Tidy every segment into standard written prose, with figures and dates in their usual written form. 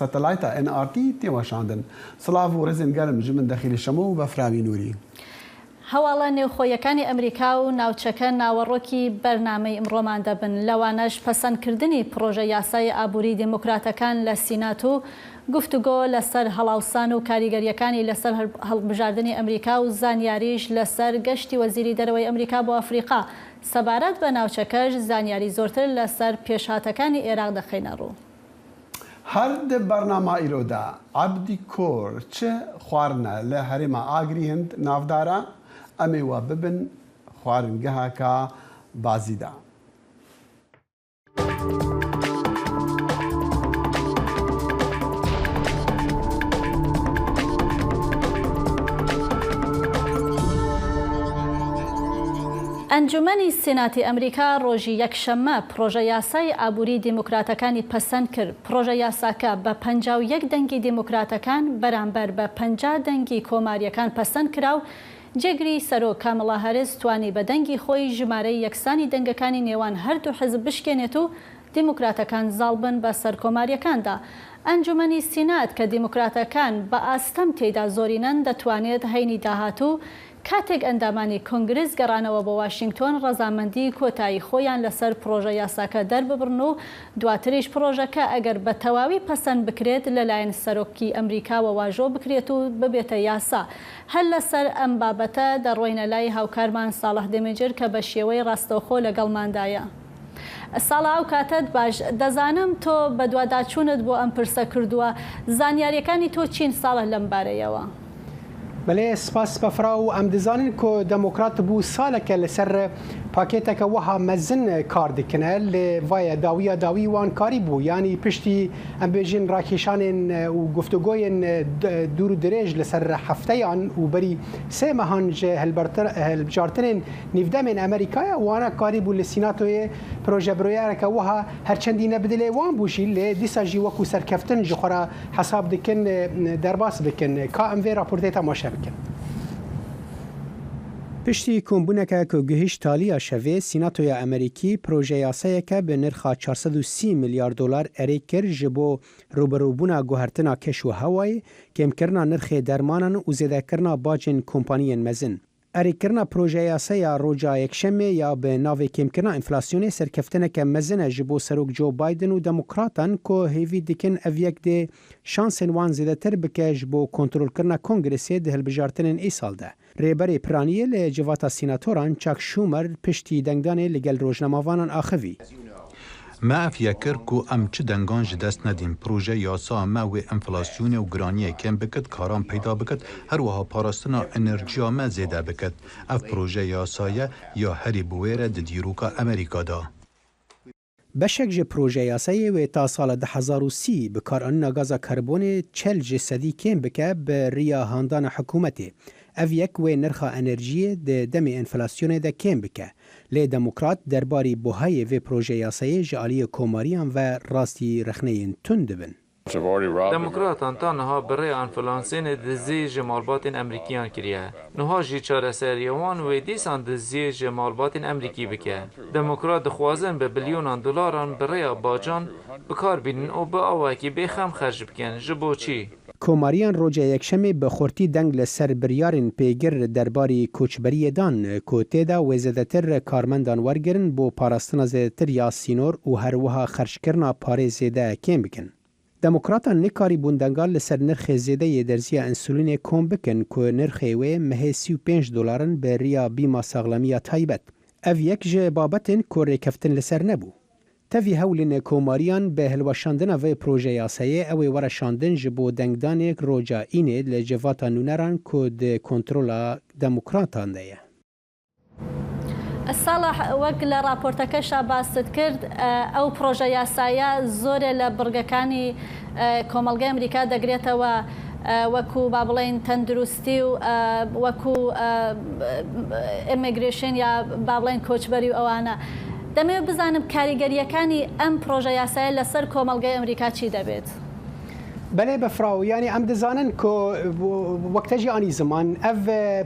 سەتەلایتا ئێن ئاڕ تی تێ وەشاندن. سڵاڤ و ڕێزێن گەرم ژ من دەخیلی شەمۆ و بەفراوی نوری. هەواڵە نێوخۆییەکانی ئەمریکا و ناوچەکە ناوەڕۆکی بەرنامەی ئمڕۆمان دەبن، لەوانەش پەسەندکردنی پڕۆژە یاسای ئابووری دێموکراتەکان لە سینات و گفتوگۆ لەسەر هەڵاوسان و کاریگەرییەکانی لەسەر هەڵبژاردنی ئەمریکا و زانیاریش لەسەر گەشتی وەزیری دەرەوەی ئەمریکا بۆ ئەفریقا. سەبارەت بە ناوچەکەش زانیاری زۆرتر لەسەر پێشهاتەکانی ئێراق دەخەینەڕوو. هەر di bernama îro de Ebdî Kor çi xwarine li herêma Agirî hind navdar e, em ê we bibin xwaringeheka Bazîda. ئەنجومەنی سێناتی ئەمریکا ڕۆژی یەکشەممە پڕۆژە یاسای ئابووری دیموکراتەکانی پەسەند کرد، پڕۆژە یاساکە بە 51 دەنگی دیموکراتەکان بەرامبەر بە 50 دەنگی کۆمارییەکان پەسەند کرا و جێگری سەرۆک کامڵا هاریس توانی بە دەنگی خۆی ژمارەی یەکسانی دەنگەکانی نێوان هەردوو حزب بشکێنێت و دیموکراتەکان زاڵ بن بە سەر کۆمارییەکاندا. ئەنجومەنی سینات کە دیموکراتەکان بە ئاستەم تێیدا زۆرینەن دەتوانێت هەینی داهاتوو کاتێک ئەندامانی کۆنگرس گەڕانەوە بۆ واشینگتۆن ڕەزامەندی کۆتایی خۆیان لەسەر پڕۆژە یاساکە دەرببڕن و دواتریش پڕۆژەکە ئەگەر بە تەواوی پەسەند بکرێت لەلایەن سەرۆکی ئەمریکاوە واژۆ بکرێت و ببێتە یاسا. هەر لەسەر ئەم بابەتە دەڕۆینە لای هاوکارمان ساڵح دێمێجر کە بە شێوەی ڕاستەوخۆ لەگەڵماندایە. ساڵح ئەو کاتەت باش، دەزانم تۆ بەدواداچوونت بۆ ئەم پرسە کردووە، زانیارییەکانی تۆ چین ساڵح لەم بارەیەوە؟ بەلێ سپاس بەفراو، ئەم دزانن کو دموکرات بوو سالەکە لەسەر پاکێتەکە وەها مەزن کار دکنە لێ ڤایە داویا داوی وان کاری بوو یانی پشتی ئەم بێژین ڕاکێشانێن و گفتوگۆیێن دوور و درێژ لەسەر هەفتەیان و بەری سێ مەهان ژ هەلبژارتنێن نیڤدەمێن ئەمریکایە وانە کاری بوو لە سیناتۆیێ پرۆژە برویارەکە وەها هەرچەندی نە بدلێ وان بوو ژی لێ دیسا ژی وەکوو سەرکەفتن ژ خوەرا حەساب دکن دەرباس بکن کا ئەم ڤێ راپۆرتێ تەماشە بکن. پشتی کۆمبوونەکە کە گهیشت تالییا شەڤێ، سیناتۆیا ئەمریکی پرۆژەیاسایەکە بە نرخا 430 ملیار دۆلار ئەرێ کرد ژ بۆ ڕووبەڕووبوونا گوهەرتنا کەش و هەوایێ، کێمکرنا نرخێ دەرمانان و زێدەکرنا باجێن کۆمپانییێن مەزن. Erêkirina projeyasaya roja Yekşemê ya bi navê kêmkirina enflasyonê serkeftineke mezin e ji bo Serok Joe Biden û Demokratan ku hêvî dikin ev yek dê şansên wan zêdetir bike ji bo kontrolkirina Kongresê di hilbijartinên îsal de. Rêberê piraniyê li Civata Sînatoran Chuck Schumer piştî dengdanê li gel rojnamevanan axivî. Me ev yek kir ku em çi dengan ji dest nedîn. Proje yasa me wê enflasyonê û giraniyê kêm bikit, karan peyda bikit, her wiha parastina enerjiya me zêde bikit. Ev proje yasaye ya herî biwêr e di dîroka Amerîka de. Beşek ji proje yasayê wê ta sala 2030 bikaranîna gaza karbonê çel ji sedî kêm bike bi riya handana hikûmetê. Ev yek wê nirxa enerjiyê di demê enflasyonê de kêm bike. Lê Demokrat derbarî buhayê vê projeyasayê ji aliyê Komariyan ve rastî rexneyên tund dibin. Demokratan ta niha bi rêya enflasyonê dizî ji malbatên Emrîkiyan kiriye. Niha jî çareseriya wan wê dîsan diziyê ji malbatên Emrîkî bike. Demokrat dixwazin bi bilyonan dolaran bi rêya bacan bi kar bînin û bi awayekî bêxem xerc bikin. Ji bo çi? Komariyan roja Yekşemê bi xurtî deng li ser biryarên pêgir derbarî koçberiyê dan ku tê de wê zêdetir karmendan wergirin bo parastina zêdetir ya sînor û her wiha xerckirina parê zêde kêm bikin. Demokratan nikarîbûn dengan li ser nirxê zêde yê derziya însulînê kom bikin ku nirxê wê mehê 35 dolar in bi riya bîma saxlemiya taybet. Ev yek ji babetên ku rêkeftin li ser nebû. Tevî hewlên Komariyan bi hilweşandina vê projeyasayê ew ê were şandin ji bo dengdanêk roja Înê li Civata Nûneran ku di kontrola Demokratan de ye. ساڵح، وەک لە ڕاپۆرتەکەشا باست کرد، ئەو پڕۆژە یاسایە زۆرێ لە بڕگەکانی کۆمەڵگەی ئەمریکا دەگرێتەوە وەکو با بڵێین تەندروستی و وەکو ئیمیگرێشن یا با بڵێین کۆچبەری و ئەوانە. دەمەوێت بزانم کاریگەرییەکانی ئەم پڕۆژە یاسایە لەسەر کۆمەڵگەی ئەمریکا چی دەبێت؟ بەلێ بەفراو یانی ئەم دزانن کو وەک تەژی ئانی زمان ئەڤ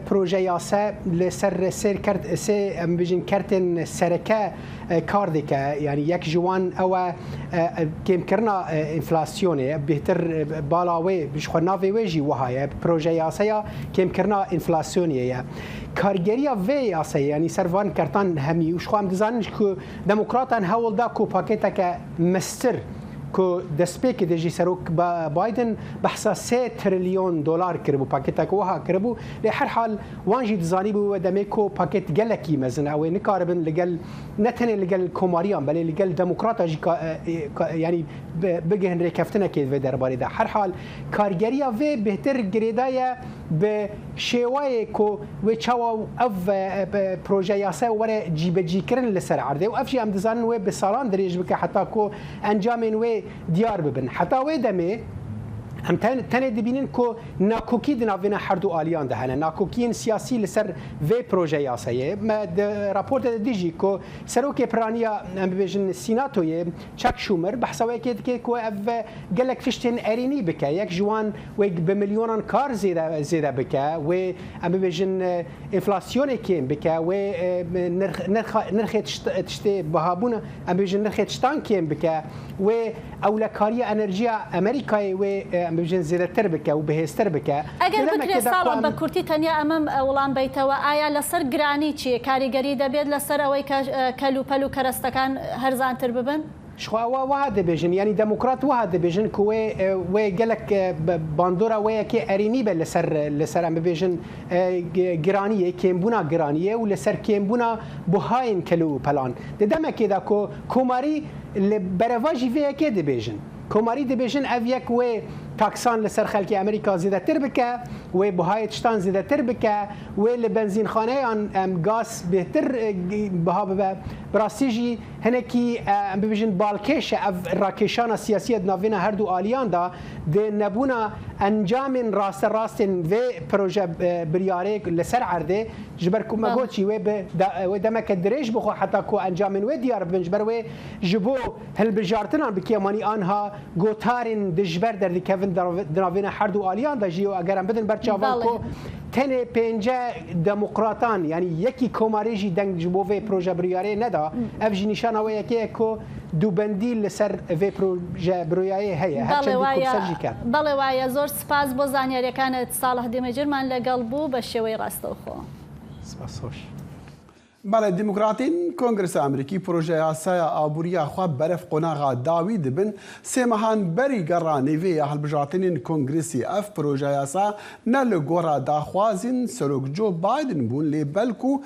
پرۆژە یاسا لە سەر سێر کەرت سێ ئەم بژین کەرتێن سەرەکە کار دکە یانی یەک ji wan ew e kêmkirina înflasyonê bêhtir bala wê ji xwe navê wê jî wiha ye proje yasaya kêmkirina înflasyonê ye. Kargeriya vê yasayê yanî ser van kertan hemî û ji xwe em dizanin ku demokratan hewl da ku pakêteke mestir ku destpêkê de jî Serok Biden behsa sê trilyon dolar kiribû, pakêteke wiha kiribû, lê herhal wan jî dizanîbû wê demê ku pakêt gelekî mezin e, ew ê nikaribin li gel ne tenê li gel Komariyan belê li gel Demokrata jî yanî bigihin rêkeftinekê di vê derbarê de. Herhal kargeriya vê bêhtir girêdaye bi şêwayê ku wê çawa ev proje yasa were cîbecîkirin li ser erdê û ev jî em dizanin wê bi salan dirêj bike heta ku encamên wê diyar bibin. Heta wê demê em tenê dibînin ku nakokî di navbêna her du aliyan de hene. Nakokiyên siyasî li ser vê proje yasayê. Me di raportê de dî jî ku serokê piraniya em bibêjin Sînatoyê Chuck Schumer behsa wê yekê dike ku ev gelek tiştên erênî bike. Yek ji wan wê bi milyonan kar zêde zêde bike, wê em bibêjin enflasyonê kêm bike, wê nirxa nirxê tiştê bihabûna em bibêjin nirxê tiştan kêm bike, wê ewlekariya enerjiya Amerîkayê wê em bibêjin zêdetir bike û bihêztir bike. Eger bikrê Salox بە کورتی تەنیا ئەمەم وڵام بەیتەوە، ئایا لەسەر گرانی چی کاریگەری دەبێت لەسەر ئەوەی کە کەلوپەل و کەرەستەکان هەرزانتر ببن؟ Ji xwe ewa wiha dibêjin, yanî demokrat wiha dibêjin ku wê wê gelek bandora wê yekê erênî be li ser li ser em bibêjin giraniyê, kêmbûna giraniyê û li ser kêmbûna buhayên kelûpelan. Di demekê de ku komarî li berevajî vê yekê dibêjin. Komarî dibêjin ev yek wê taksan li ser xelkê Amerîka zêdetir bike, wê buhayê tiştan zêdetir bike, wê li benzînxaneyan gaz bêhtir biha bibe. Bi rastî jî Hinekî em bibêjin balkêş e ev rakêşana siyasî ya di navbêna her du aliyan de di nebûna encamên rasterastên vê proje biryarê li ser erdê ji ber ku me got jî wê bi wê demeke dirêj bixwe heta ku encamên wê diyar bibin ji ber wê ji bo hilbijartinan bi kêmanî anha gotarên dijber derdikevin di navbêna her du aliyan de jî û eger em bidin ber çavan ku Tenê pênce demokratan yanî yekî komarê jî deng ji bo vê proje biryarê neda. Ev jî nîşana wê yekê ye ku dubendî li ser vê proje biroyayê heye. Her çendî ku bi ser jî ket. Belê waye. Zor spas bo zanyariyەکانت Salah Demecirman لەگەڵ بوو بە شێوەی ڕاستەوخۆ. Spas xweş. Belê Demokratên Kongresa Amerîkî projeyasaya aboriya xwe berev qonaxa dawî dibin, sê mehan berî gera nêvê ya hilbijartinên Kongresê ev projeyasa ne li gora daxwazên Serok Joe Biden bûn lê belku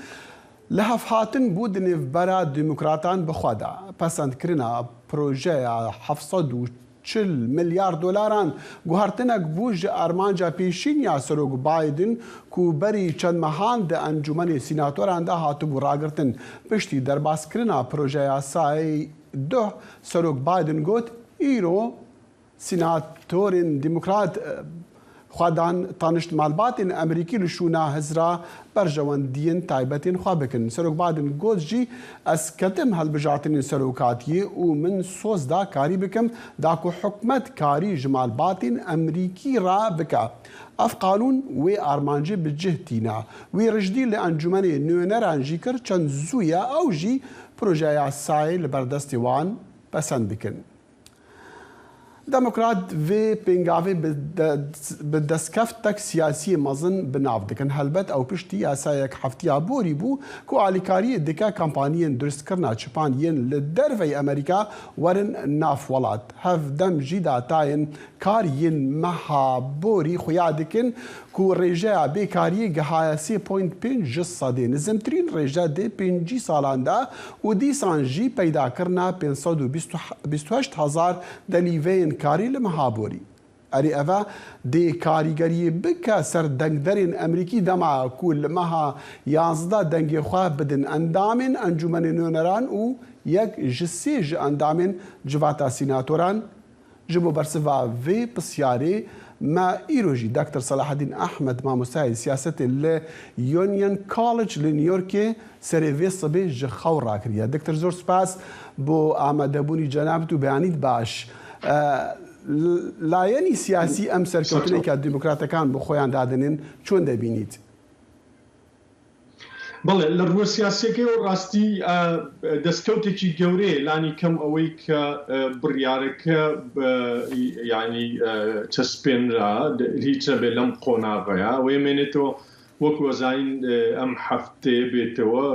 lihevhatin bû di nêvbera Demokratan bi xwe de. Pesendkirina projeya 740 milyar dolaran guhertinek bû ji armanca pêşîn ya Serok Biden ku berî çend mehan di Encûmenê Sînatoran de hatibû ragirtin. Piştî derbaskirina projeyasayê duh Serok Biden got, Îro Sînatorên Demokrat xwe dan tanişt malbatên Amerîkî li şûna hizra berjewendiyên taybetên xwe bikin. Serok Biden got jî, Ez ketim hilbijartinên serokatiyê û min soz da karî bikim da ku hikûmet karî ji malbatên Amerîkî re bike. Ev qanûn wê armancê bi cih tîne. Wî rijdî li Encûmenê Nûneran jî kir çend zû ye ew jî projeyasayê li ber destê wan pesend bikin. Demokrat vê pêngavê bi destkeftek siyasiyê mezin bi nav dikin. Helbet ew piştî yasayek heftiya borî bû ku alîkariyê dike kampaniyên duristkirina çipan yên li derveyî Amerîka werin nav welat. Hevdem jî datayên kar yên meha borî xuya dikin ku rêjeya bêkariyê gihaye sê point pênc ji sedê, nizimtirîn rêje di 50 salan de û dîsan jî peydakirina 528 hezar delîveyên karî li meha borî. Erê ev e dê karîgeriyê bike ser dengderên Amerîkî dema ku li meha 11 dengê xwe bidin endamên Encûmenê Nûneran û yek ji sê ji endamên Civata Sînatoran Ji bo bersiva vê pisyarê me îro jî Doktor Selahedîn Ehmed mamosteyê siyasetê li Union College li New Yorkê serê vê sibê ji xew rakiriye. Doktor zor spas bo amadebûnî cenabit û beyanît baş. لایەنی سیاسی ئەم سەرکەوتنەی کە دیموکراتەکان بۆ خۆیان دادەنێن چۆن دەبینیت؟ بەڵێ، لە ڕووە سیاسییەکەیەوە ڕاستی دەستکەوتێکی گەورەیە، لانی کەم ئەوەی کە بڕیارەکە یانی چەسپێنرا، هیچ نەبێت لەم قۆناغەیا، ئەوەی ئەمێنێتەوە وەکو ئەزانین ئەم هەفتەیە بێتەوە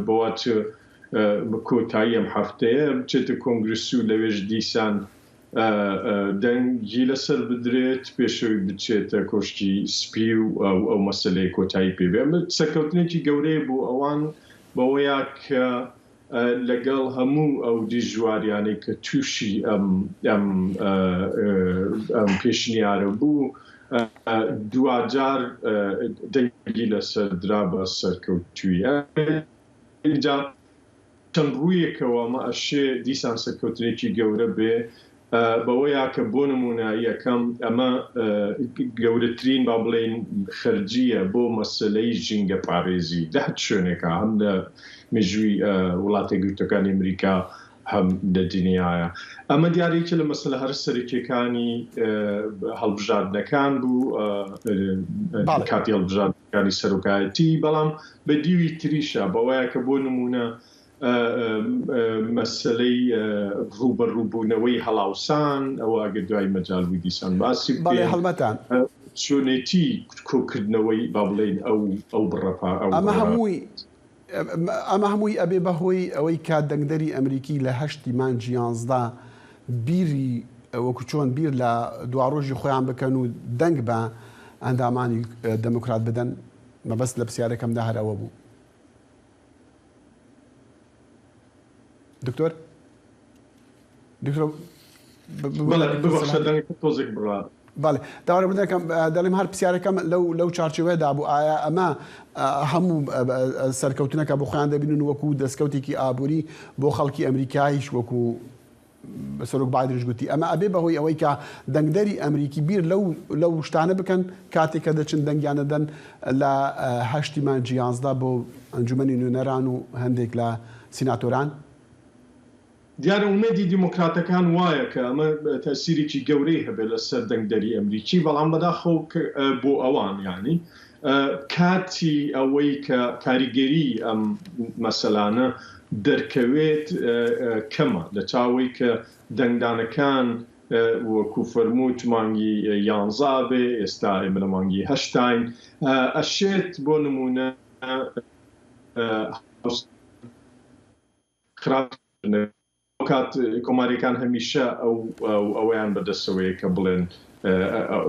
بەوە چ کۆتایی ئەم هەفتەیە بچێتە کۆنگرس و لەوێش دیسان دەنگی لەسەر بدرێت پێشەوەی بچێتە کۆشکی سپی و ئەو مەسەلەیە کۆتایی پێ بێ. ئەمە سەرکەوتنێکی گەورەیە بۆ ئەوان بەوەیە کە لەگەڵ هەموو ئەو دژواریانەی کە تووشی ئەم ئەم ئەم پێشنیارە بوو دواجار دەنگی لەسەر درا بە سەرکەوتوویی. ئینجا چەند ڕوویەکەوە ئەمە ئەشێ دیسان سەرکەوتنێکی گەورە بێ بەوەیا کە بۆ نموونە یەکەم ئەمە گەورەترین با بڵێین خەرجییە بۆ مەسەلەی ژینگەپارێزی لە هەر شوێنێکا هەم لە مێژووی وڵاتە یەکگرتووەکانی ئەمریکا هەم لە دنیایا. ئەمە دیارە یەکێ لە مەسەلە هەرە سەرەکییەکانی هەڵبژاردنەکان بوو کاتی هەڵبژاردن. کاری سەرۆکایەتی، بەڵام بە دیوی تریشا بەوەیە کە بۆ نموونە مەسەلەی ڕووبەڕووبوونەوەی هەڵاوسان، ئەوە ئەگەر دوای مەجال بوو دیسان باسی بەڵێ بکەین، هەڵبەتە. چۆنێتی کۆکردنەوەی با بڵێین ئەو ئەو بڕە پا ئەو ئەمە بڕە. هەمووی ئەمە هەمووی ئەبێ بە هۆی ئەوەی کە دەنگدەری ئەمریکی لە هەشتی مانگی یانزدە بیری وەکو چۆن بیر لە دواڕۆژی خۆیان بکەن و دەنگ بە ئەندامانی دێموکرات بدەن؟ مەبەست لە پرسیارەکەمدا هەر ئەوە بوو. دکتۆر؟ دکتۆر بەڵێ ببەخشە دەنگەکە تۆزێک بڕا. بەڵێ داوا لێبوردن دەکەم دەڵێم هەر پرسیارەکەم لەو لەو چارچێوەیەدا بوو ئایا ئەمە هەموو سەرکەوتنەکە بۆ خۆیان دەبینن وەکو دەستکەوتێکی ئابووری بۆ خەڵکی ئەمریکایش وەکو سەرۆک بایدنش گوتی ئەمە ئەبێ بەهۆی ئەوەی کە دەنگدەری ئەمریکی بیر لەو لەو شتانە بکەن کاتێک کە دەچن دەنگیان دەدەن لە هەشتی مانگی یانزدە بۆ ئەنجومەنی نوێنەران و هەندێک لە سیناتۆران. دیارە ئومێدی دیموکراتەکان وایە کە ئەمە تەئسیرێکی گەورەی هەبێت لە سەر دەنگدەری ئەمریکی، بەڵام بەداخەوە بۆ ئەوان یانی کاتی ئەوەی کە کاریگەری ئەم مەسەلانە دەرکەوێت کەمە لە چاوەی کە دەنگدانەکان وەکو فەرمووت مانگی یانزە ئەبێ، ئێستا ئێمە لە مانگی هەشتاین، ئەشێت بۆ نموونە هاوس خراپ ئەوکات کۆماریەکان هەمیشە ئەو ئەوەیان بەدەستەوەیە کە بڵێن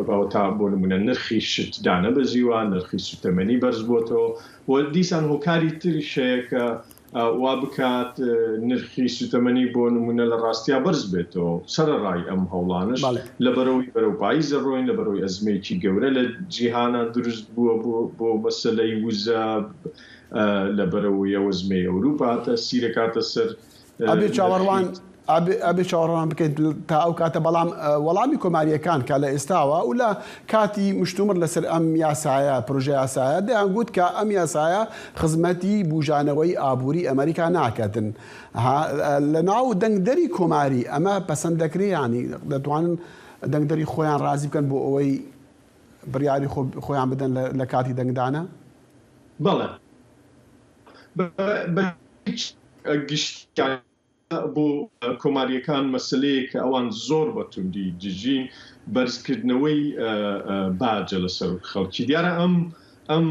ئەوەتا بۆ نمونە نرخی شت دانەبەزیوە، نرخی سوتەمەنی بەرزبووەتەوە و دیسان هۆکاری تریش هەیە کە وا بکات نرخی سوتەمەنی بۆ نمونە لە ڕاستیا بەرز بێتەوە. سەرەڕای ئەم هەوڵانەش لەبەرئەوەی بەرەو پاییز دەڕۆین، لەبەرئەوەی ئەزمەیەکی گەورە لە جیهانا دروست بووە بۆ مەسەلەی وزە، لەبەرئەوەی ئەو ئەزمەی ئەوروپا تەئسیر ئەکاتە سەر ئەبێ نرخی چاوەڕوان ئەبێ چاوەڕوان بکەیت تا ئەو کاتە بەڵام وەڵامی کۆمارییەکان کە لە ئێستاوە و لە کاتی مشتومڕ لەسەر ئەم یاسایە پرۆژە یاسایە دەیان گوت کە ئەم یاسایە خزمەتی بوژانەوەی ئابووری ئەمریکا ناکەتن لە ناو دەنگدەری کۆماری ئەمە پەسەند دەکرێ یانی دەتوانن دەنگدەری خۆیان ڕازی بکەن بۆ ئەوەی بڕیاری خۆیان بدەن لە کاتی دەنگدانە؟ بەڵێ بە گشتی بۆ کۆمارییەکان مەسەلەیەک کە ئەوان زۆر بە توندی دژین بەرزکردنەوەی باجە لەسەر خەڵکی. دیارە ئەم ئەم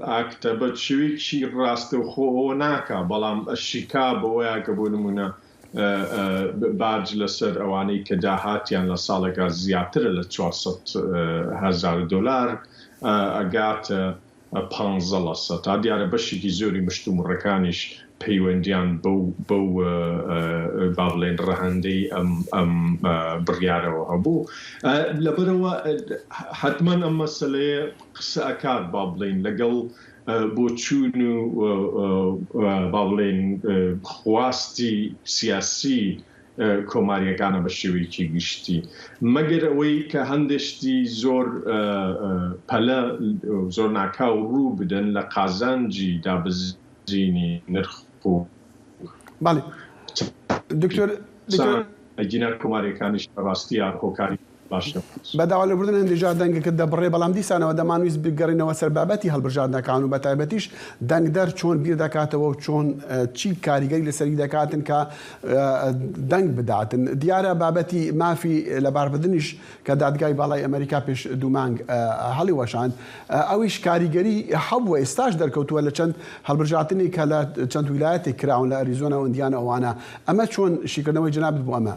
ئاکتە بە شێوەیەکی ڕاستەوخۆ ئەوە ناکا، بەڵام ئەشیکا بەوەیا کە بۆ نموونە باج لەسەر ئەوانەی کە داهاتیان لە ساڵێکا زیاترە لە 400 هەزار دۆلار ئەگاتە پانزە لە سەتا، دیارە بەشێکی زۆری مشتومڕەکانیش پەیوەندیان بەو بەو با بڵێین ڕەهەندەی ئەم ئەم بڕیارەوە هەبوو. لەبەرئەوە حەتمەن ئەم مەسەلەیە قسە ئەکات با بڵێین لەگەڵ بۆچوون و با بڵێین خواستی سیاسی کۆمارییەکانە بە شێوەیەکی گشتی، مەگەر ئەوەی کە هەندێ شتی زۆر پەلە زۆر ناکاو ڕوو بدەن لە قازانجی دابەزینی نرخ و بەڵێ دکتۆر دکتۆر. ئەگینا کۆماریەکانیش لە ڕاستیا هۆکاری باش نەبوون. بە داوا لێبوردن هەندێک جار دەنگەکەت دەبڕێ، بەڵام دیسانەوە دەمانویست بگەڕێینەوە سەر بابەتی هەڵبژاردنەکان و بەتایبەتیش دەنگدەر چۆن بیر دەکاتەوە و چۆن چی کاریگەری لەسەری دەکاتن کە دەنگ بداتن. دیارە بابەتی مافی لەباربردنیش کە دادگای باڵای ئەمەریکا پێش دوو مانگ هەڵیوەشاند ئەویش کاریگەری هەبووە ئێستاش دەرکەوتووە لە چەند هەڵبژاردنێک کە لە چەند ویلایەتێک کراون لە ئەریزۆنا و ئیندیانا ئەوانە ئەمە چۆن شیکردنەوەی جەنابت بۆ ئەمە؟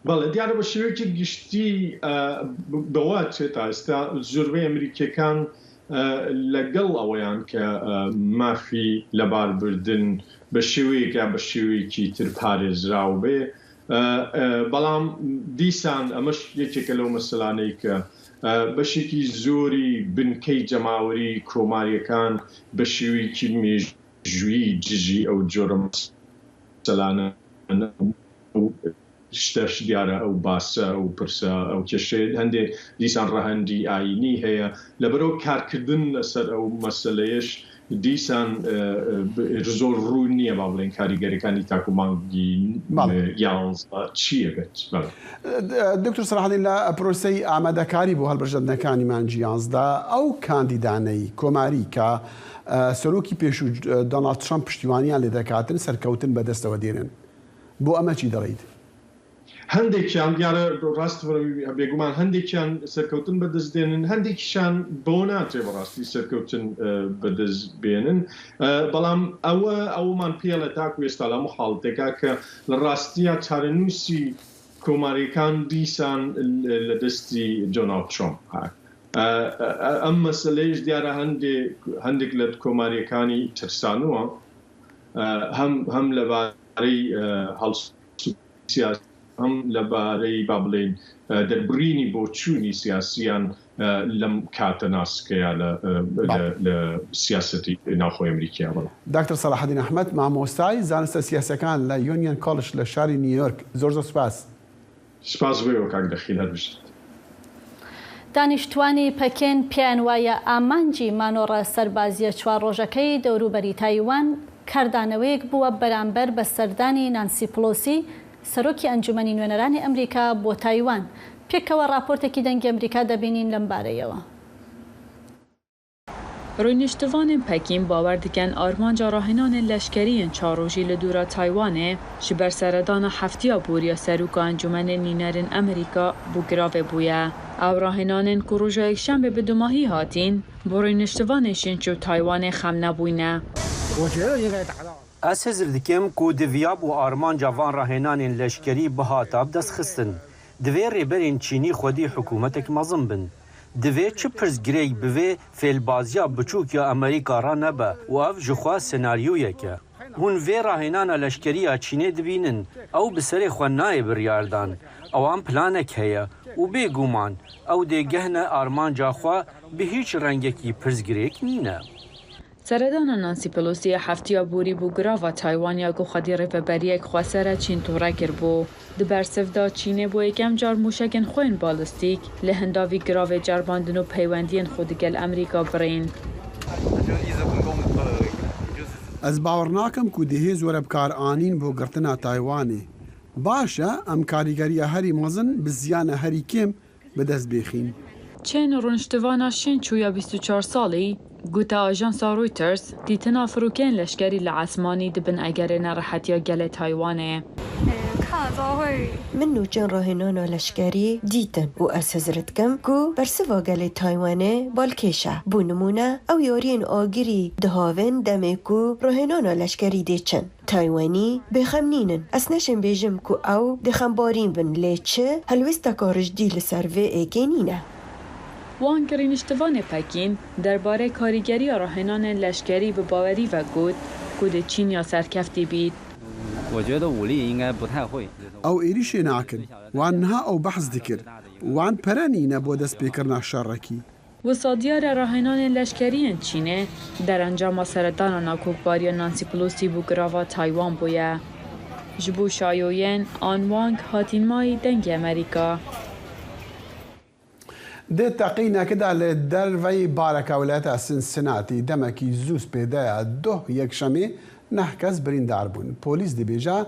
بەڵێ دیارە بە شێوەیەکی گشتی بەوە چێت تا ئێستا زۆربەی ئەمریکیەکان لەگەڵ ئەوەیان کە مافی لەباربردن بە شێوەیەک یا بە شێوەیەکی تر پارێزراو بێ بەڵام دیسان ئەمەش یەکێکە لەو مەسەلانەی کە بەشێکی زۆری بنکەی جەماوەری کۆماریەکان بە شێوەیەکی مێژوویی دژی ئەو جۆرە مەسەلانەن. ئەو شتەش دیارە ئەو باسە، ئەو پرسە، ئەو کێشەیە هەندێ دیسان ڕەهەندی ئایینی هەیە، لەبەرئەوە کارکردن لەسەر ئەو مەسەلەیەش دیسان زۆر ڕوون نییە با بڵێین کاریگەریەکانی تاکو مانگی یانزە چی ئەبێت. بەڵێ. دکتۆر سەلاحەدین لە پرۆسەی ئامادەکاری بۆ هەڵبژاردنەکانی مانگی یانزدە ئەو کاندیدانەی کۆماری کە سەرۆکی پێشوو دۆناڵد ترەمپ پشتیوانیان لێ دەکاتن سەرکەوتن بەدەستەوە دێنن بۆ ئەمە چی دەڵێیت؟ هەندێکیان دیارە ڕاست بێگومان هەندێکیان سەرکەوتن بەدەست دێنن هەندێکیشان بەوە ناچێ بەڕاستی سەرکەوتن بەدەست بێنن بەڵام ئەوە ئەومان پێڵێ تاکو ئێستا لە هەموو حاڵەتێکا کە لە ڕاستیە چارەنووسی کۆماریەکان دیسان لە دەستی دۆناڵد ترۆمپ ئەم مەسەلەیش دیارە هەندێک هەندێک لە کۆماریەکانی ترسانووە هەم هەم لەبارەی هەڵسوکەوتی سیاسی هەم لەبارەی با بڵێین دەربڕینی بۆچوونی سیاسییان لەم کاتە ناسکەیا لە لە سیاسەتی ناوخۆی ئەمریکیا. بەڵێ. داکتۆر سەلاحەدین ئەحمەد، مامۆستای زانستە سیاسیەکان لە یۆنیەن کۆڵج لە شاری نیویۆرک، زۆر زۆر سوپاس. سپاس بۆ ئێوە کاک دەخیل هەر بژیت. دانیشتوانی پەکین پێیان وایە ئامانجی مانۆڕە سەربازییە چوار ڕۆژەکەی دەوروبەری تایوان کاردانەوەیەک بووە بەرامبەر بە سەردانی نانسی پڵۆسی سەرۆکی ئەنجومەنی نوێنەرانی ئەمریکا بۆ تایوان. پێکەوە ڕاپۆرتێکی دەنگی ئەمریکا دەبینین لەم بارەیەوە. Rûniştivanên Pekîn bawer dikin armanca rahênanên leşkerî yên çar rojî li dûra Taywanê ji ber seredana heftiya borî ya Seroka Encûmenên Nûnerên Amerîka bo giravê bûye. Ew rahênanên ku roja Yekşembê bi dumahî hatîn, bo rûniştivanên Şînçû û Taywanê xem nebûyne. Ez hizir dikim ku diviyabû armanca van rahênanên leşkerî bihata bidestxistin. Divê rêberên Çînî xwedî hikûmetek mezin bin. Divê çi pirsgirêk bi vê fêlbaziya biçûk ya Amerîka re nebe û ev ji xwe senaryoyek e. Hûn vê rahênana leşkerî ya Çînê dibînin, ew bi serê xwe nayê biryardan. Ewan planek heye û bê guman ew dê gehne armanca xwe bi hîç rengekî pirsgirêk nîne. Seredana Nancy Pelosi ya heftiya borî bo girava Taywan ya ku xwedî rêveberiyek xweser e Çîn tore kiribû. Di bersiv de Çînê bo yekem car mûşekên xwe yên balistîk li hindavî giravê ceribandin û peywendiyên xwe digel Amerîka birîn. Ez bawer nakim ku dê hêz were bikaranîn bo girtina Taywanê. Baş e em karîgeriya herî mezin bi ziyana herî kêm bi dest bêxîn. Çên rûniştivana Şînçû ya 24 salî gote ajansa Reuters, dîtina firokeyên leşkerî li esmanî dibin egerê nerehetiya gelê Taywanê. Min nûçên rahênana leşkerî dîtin û ez hizir dikim ku bersiva gelê Taywanê balkêş e. Bo nimûne ew yariyên agirî dihavên demê ku rahênana leşkerî dê çin. Taywanî bêxem nînin. Ez neşêm bêjim ku ew dê xembarîn bin lê çi helwêsteka rijdî li ser vê êkê nîne. Wan kirîniştivanê Pekîn derbarê karîgeriya rahênanên leşkerî bi bawerî ve got ku dê Çîn ya serkeftî bît. Ew êrîşê nakin. Wan niha ew behs dikir. Wan pere nîne bo destpêkirina şerekî. Wisa diyar e rahênanên leşkerî yên Çînê derencama seredana nakokbariya Nancy Pelosi bo girava Taywan bûye. Ji bo şayoyên An Wang hatîn mayî dengê Amerîka. Di teqînekê de li derveyî bareke wîlayeta Cincinnati demekî zû spêdeya doh Yekşemê neh kes birîndar bûn. Polîs dibêje.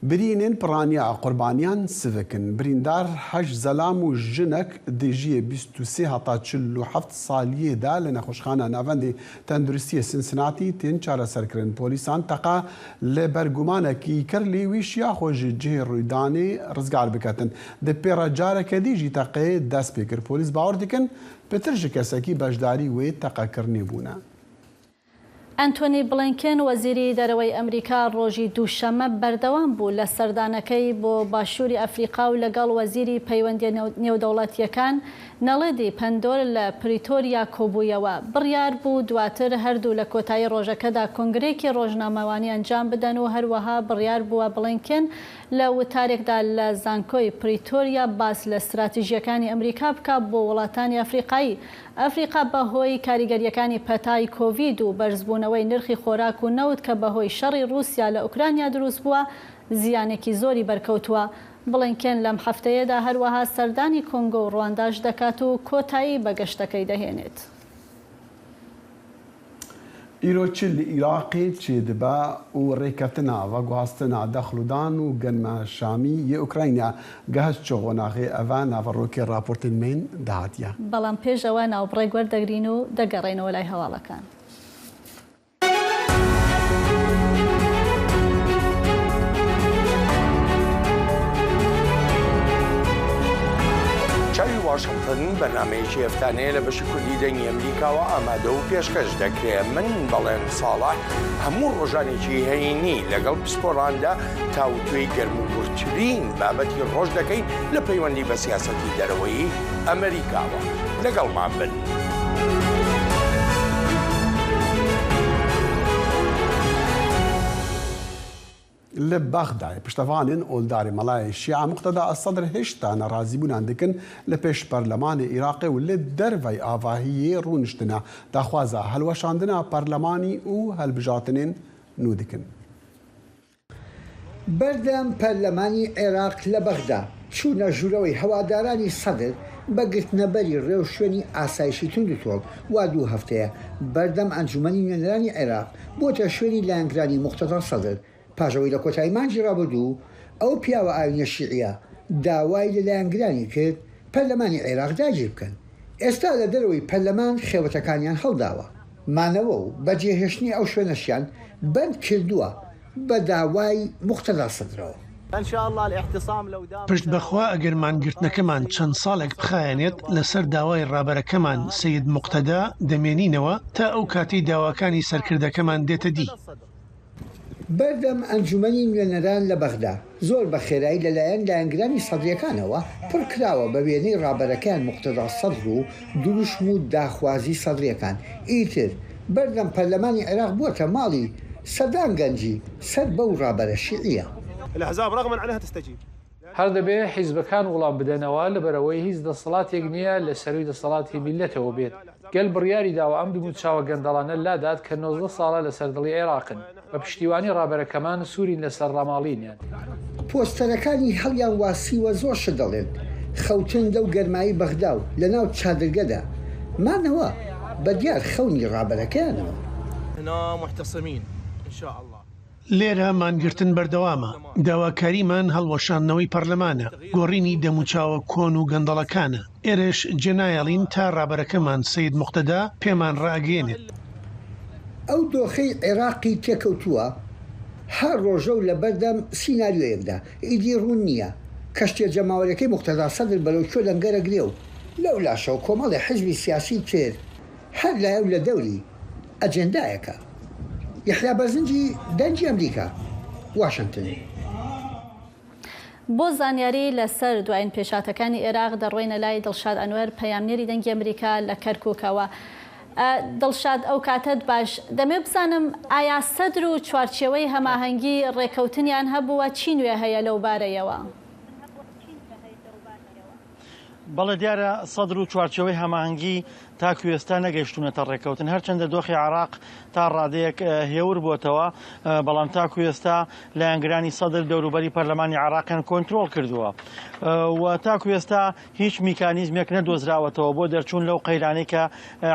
Birînên piraniya qurbaniyan sivik in. Birîndar heşt zelam û jinek di jiyê 23 heta 47 saliyê de li nexweşxana navendê tenduristiyê Cincinnati tên çareserkirin. Polîsan teqe li ber gumanekî kir lê wî şiya xwe ji cihê rûydanê rizgar biketin. Di pê re careke dî jî teqeyê dest pê kir. Polîs bawer dikin pitir ji kesekî beşdarî wê teqekirinê bûne. ئەنتۆنی بڵینکن، وەزیری دەرەوەی ئەمریکا ڕۆژی دووشەممە بەردەوام بوو لە سەردانەکەی بۆ باشووری ئەفریقا و لەگەڵ وەزیری پەیوەندییە نێودەوڵەتییەکان نەڵێدی پەندۆر لە پریتۆریا کۆبوویەوە. بڕیار بوو دواتر هەردوو لە کۆتایی ڕۆژەکەدا کۆنگرەیەکی ڕۆژنامەوانی ئەنجام بدەن و هەروەها بڕیار بووە بڵینکن لە وتارێکدا لە زانکۆی پریتۆریا باس لە ستراتیژییەکانی ئەمریکا بکات بۆ وڵاتانی ئەفریقایی. ئەفریقا بە هۆی کاریگەرییەکانی پەتای کۆڤید و بەرزبوونەوەی نرخی خۆراک و نەوت کە بە هۆی شەڕی ڕووسیا لە ئۆکرانیا دروست بووە، زیانێکی زۆری بەرکەوتووە. بڵینکێن لەم هەفتەیەدا هەروەها سەردانی کۆنگۆ و ڕوانداش دەکات و کۆتایی بە گەشتەکەی دەهێنێت. Îro çi li Iraqê çêdibe û rêkeftina veguhastina dexlûdan û genme Şamî yê Ukrayna gehişt çi qonaxê eve naverokê raportên me yên dihatiye. بەڵام پێش ئەوە ناوبڕێک وەردەگرین و دەگەڕێینەوە لای هەواڵەکان. چاوی واشنگتن بەرنامەیەکی هەفتانەیە لە بەشی کوردی دەنگی ئەمریکاوە ئامادە و پێشکەش دەکرێ. من بەڵێن ساڵح هەموو ڕۆژانێکی هەینی لەگەڵ پسپۆڕاندا تاوتوێی گەرم و گوڕترین بابەتی ڕۆژ دەکەین لە پەیوەندی بە سیاسەتی دەرەوەیی ئەمریکاوە. لەگەڵمان بن. Li Bexdayê piştevanên oldarê Melayê Şîa Muqteda Es-Sedr hêşta nerazîbûnan dikin li pêş Perlemanê Iraqê û li dervey avahiyê rûniştine daxwaza hilweşandina perlemanî û hilbijartinên nû dikin. بەردەم پەرلەمانی عێراق لە بەغدا، چوونە ژوورەوەی هەوادارانی سەدر بە گرتنەبەری ڕێوشوێنی ئاسایشی توندوتۆڵ وا دوو هەفتەیە بەردەم ئەنجومەنی نوێنەرانی عێراق بۆتە شوێنی لایەنگرانی موقتەدا سەدر پاش ئەوەی لە کۆتایی مانگی ڕابردوو ئەو پیاوە ئاینیە شیعیە داوای لە لایەنگرانی کرد پەرلەمانی عێراق داگیر بکەن ئێستا لە دەرەوەی پەرلەمان خێوەتەکانیان هەڵداوە مانەوە و بەجێهێشتنی ئەو شوێنەشیان بەند کردووە بە داوای موقتەدا سەدرەوە. پشت بەخوا ئەگەر مانگرتنەکەمان چەند ساڵێک بخایەنێت لەسەر داوای ڕابەرەکەمان سەید موقتەدا دەمێنینەوە تا ئەو کاتەی داواکانی سەرکردەکەمان دێتە دی. بەردەم ئەنجومەنی نوێنەران لە بەغدا زۆر بە خێرایی لەلایەن لایەنگرانی سەدرییەکانەوە پڕ کراوە بە وێنەی ڕابەرەکەیان موقتەدا سەدر و دروشم و داخوازی سەدرییەکان، ئیتر بەردەم پەرلەمانی عێراق بووەتە ماڵی سەدان گەنجی سەر بەو ڕابەرە شیعییە. هەر دەبێ حیزبەکان وڵام بدەنەوە، لەبەرئەوەی هیچ دەسەڵاتێک نییە لە سەرووی دەسەڵاتی میللەتەوە بێت. گەل بڕیاری داوە ئەم دموچاوە گەندەڵانە لادات کە 19 ساڵە لەسەر دڵی عێراقن. بە پشتیوانی ڕابەرەکەمان سوورین لەسەر ڕاماڵینیان. پۆستەرەکانی هەڵیان واسیوە زۆر شت دەڵێن، خەوتن لەو گەرمایی بەغدا و لەناو چادرگەدا، مانەوە بە دیار خەونی ڕابەرەکەیانەوە. لێرە مانگرتن بەردەوامە، داواکاریمان هەڵوەشاندنەوەی پەرلەمانە، گۆڕینی دەموچاوە کۆن و گەندەڵەکانە، ئێرەش جێنایەڵین تا ڕابەرەکەمان سەید موقتەدا پێمان ڕائەگەیەنێت. ئەو دۆخەی عێراقی تێکەوتووە هەر ڕۆژە و لەبەردەم سیناریۆیەکدا ئیدی ڕوون نییە کەشتیە جەماوەریەکەی موقتەدا سەدر بەرەو کوێ لەنگەر ئەگرێ و لەولاشەوە کۆمەڵێ حزبی سیاسی تر هەر لایەو لە دەوری ئەجێندایەکە. یەحیا بەرزنجی، دەنگی ئەمریکا، واشنتن. بۆ زانیاری لەسەر دوایین پێشهاتەکانی ئێراق دەڕۆینە لای دڵشاد ئەنوەر پەیامنێری دەنگی ئەمریکا لە کەرکوکەوە. دڵشاد ئەو کاتەت باش، دەمەوێت بزانم ئایا سەدر و چوارچێوەی هەماهەنگی ڕێکەوتنیان هەبووە، چی نوێ هەیە لەو بارەیەوە؟ بەڵێ دیارە سەدر و چوارچێوەی هەماهەنگی تاکو ئێستا نەگەیشتوونەتە ڕێککەوتن، هەرچەندە دۆخی عێراق تا ڕادەیەک هێور بۆتەوە، بەڵام تاکو ئێستا لایەنگرانی سەدر دەوروبەری پەرلەمانی عێراقیان کۆنترۆڵ کردووە و تاکو ئێستا هیچ میکانیزمێک نەدۆزراوەتەوە بۆ دەرچوون لەو قەیرانەی کە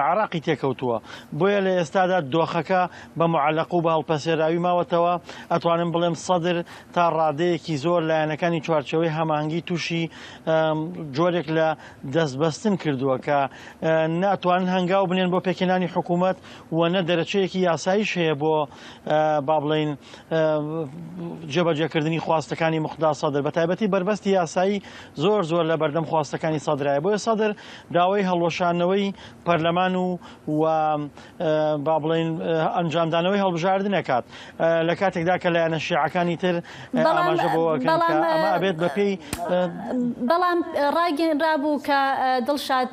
عێراقی تێکەوتووە. بۆیە لە ئێستادا دۆخەکە بە موعەلەق و بە هەڵپەسێراوی ماوەتەوە، ئەتوانم بڵێم سەدر تا ڕادەیەکی زۆر لایەنەکانی چوارچێوەی هەماهەنگی تووشی جۆرێک لە دەستبەستن کردووە کە نە ئەتوانن هەنگاو بنێن بۆ پێکهێنانی حکوومەت و نە دەرەچەیەکی یاساییش هەیە بۆ با بڵێین جێبەجێکردنی خواستەکانی موقتەدا سەدر بە تایبەتی بەربەستی یاسایی زۆر زۆر لە بەردەم خواستەکانی سەدرایە بۆیە سەدر داوای هەڵوەشاندنەوەی پەرلەمان و و با بڵێین ئەنجامدانەوەی هەڵبژاردن ئەکات لە کاتێکدا کە لایەنە شیعەکانی تر ئاماژە بەوە ئەکەن کە ئەمە ئەبێت بەپێی بەڵام ڕاگەیەنرابوو کە دڵشاد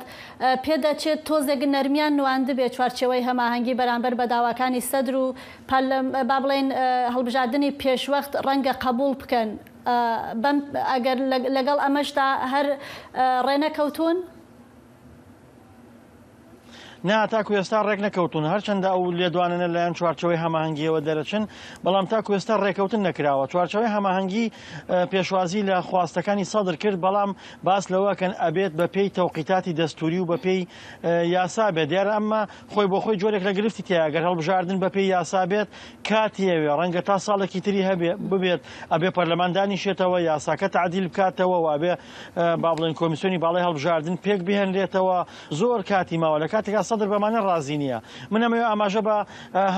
پێدەچێت تۆزێک نەرمیان نواندبێت چوارچێوەی هەماهەنگی بەرامبەر بە داواکانی سەدر و با بڵێین هەڵبژاردنی پێشوەخت ڕەنگە قبوڵ بکەن بەم ئەگەر لەگەڵ ئەمەشدا هەر ڕێنەکەوتوون؟ نا تاکو ئێستا ڕێک نەکەوتون هەرچەندە ئەو لێدوانانە لەلایەن چوارچەوەی هەماهەنگیەوە دەرەچن بەڵام تاکو ئێستا ڕێکەوتن نەکراوە چوارچەوەی هەماهەنگی پێشوازی لە خواستەکانی سەدر کرد بەڵام باس لەوەکەن ئەبێت بە پێی تەوقیتاتی دەستوری و بە پێی یاسا بێت دیارە ئەمە خۆی بۆ خۆی جۆرێک لە گرفتی تیا گەر هەڵبژاردن بە پێی یاسا بێت کاتیەوێ ڕەنگە تا ساڵێکی تری هەبێ ببێت ئەبێ پەرلەمان دانیشێتەوە یاساکە تعدیل بکاتەوە و ئەبێ با بڵێن کۆمیسیۆنی باڵای هەڵبژاردن پێک بهێنرێتەوە زۆر کاتی ماوە لە کاتێکا سەدر بەمانە ڕازی نییە. من ئەمەوێ ئاماژە بە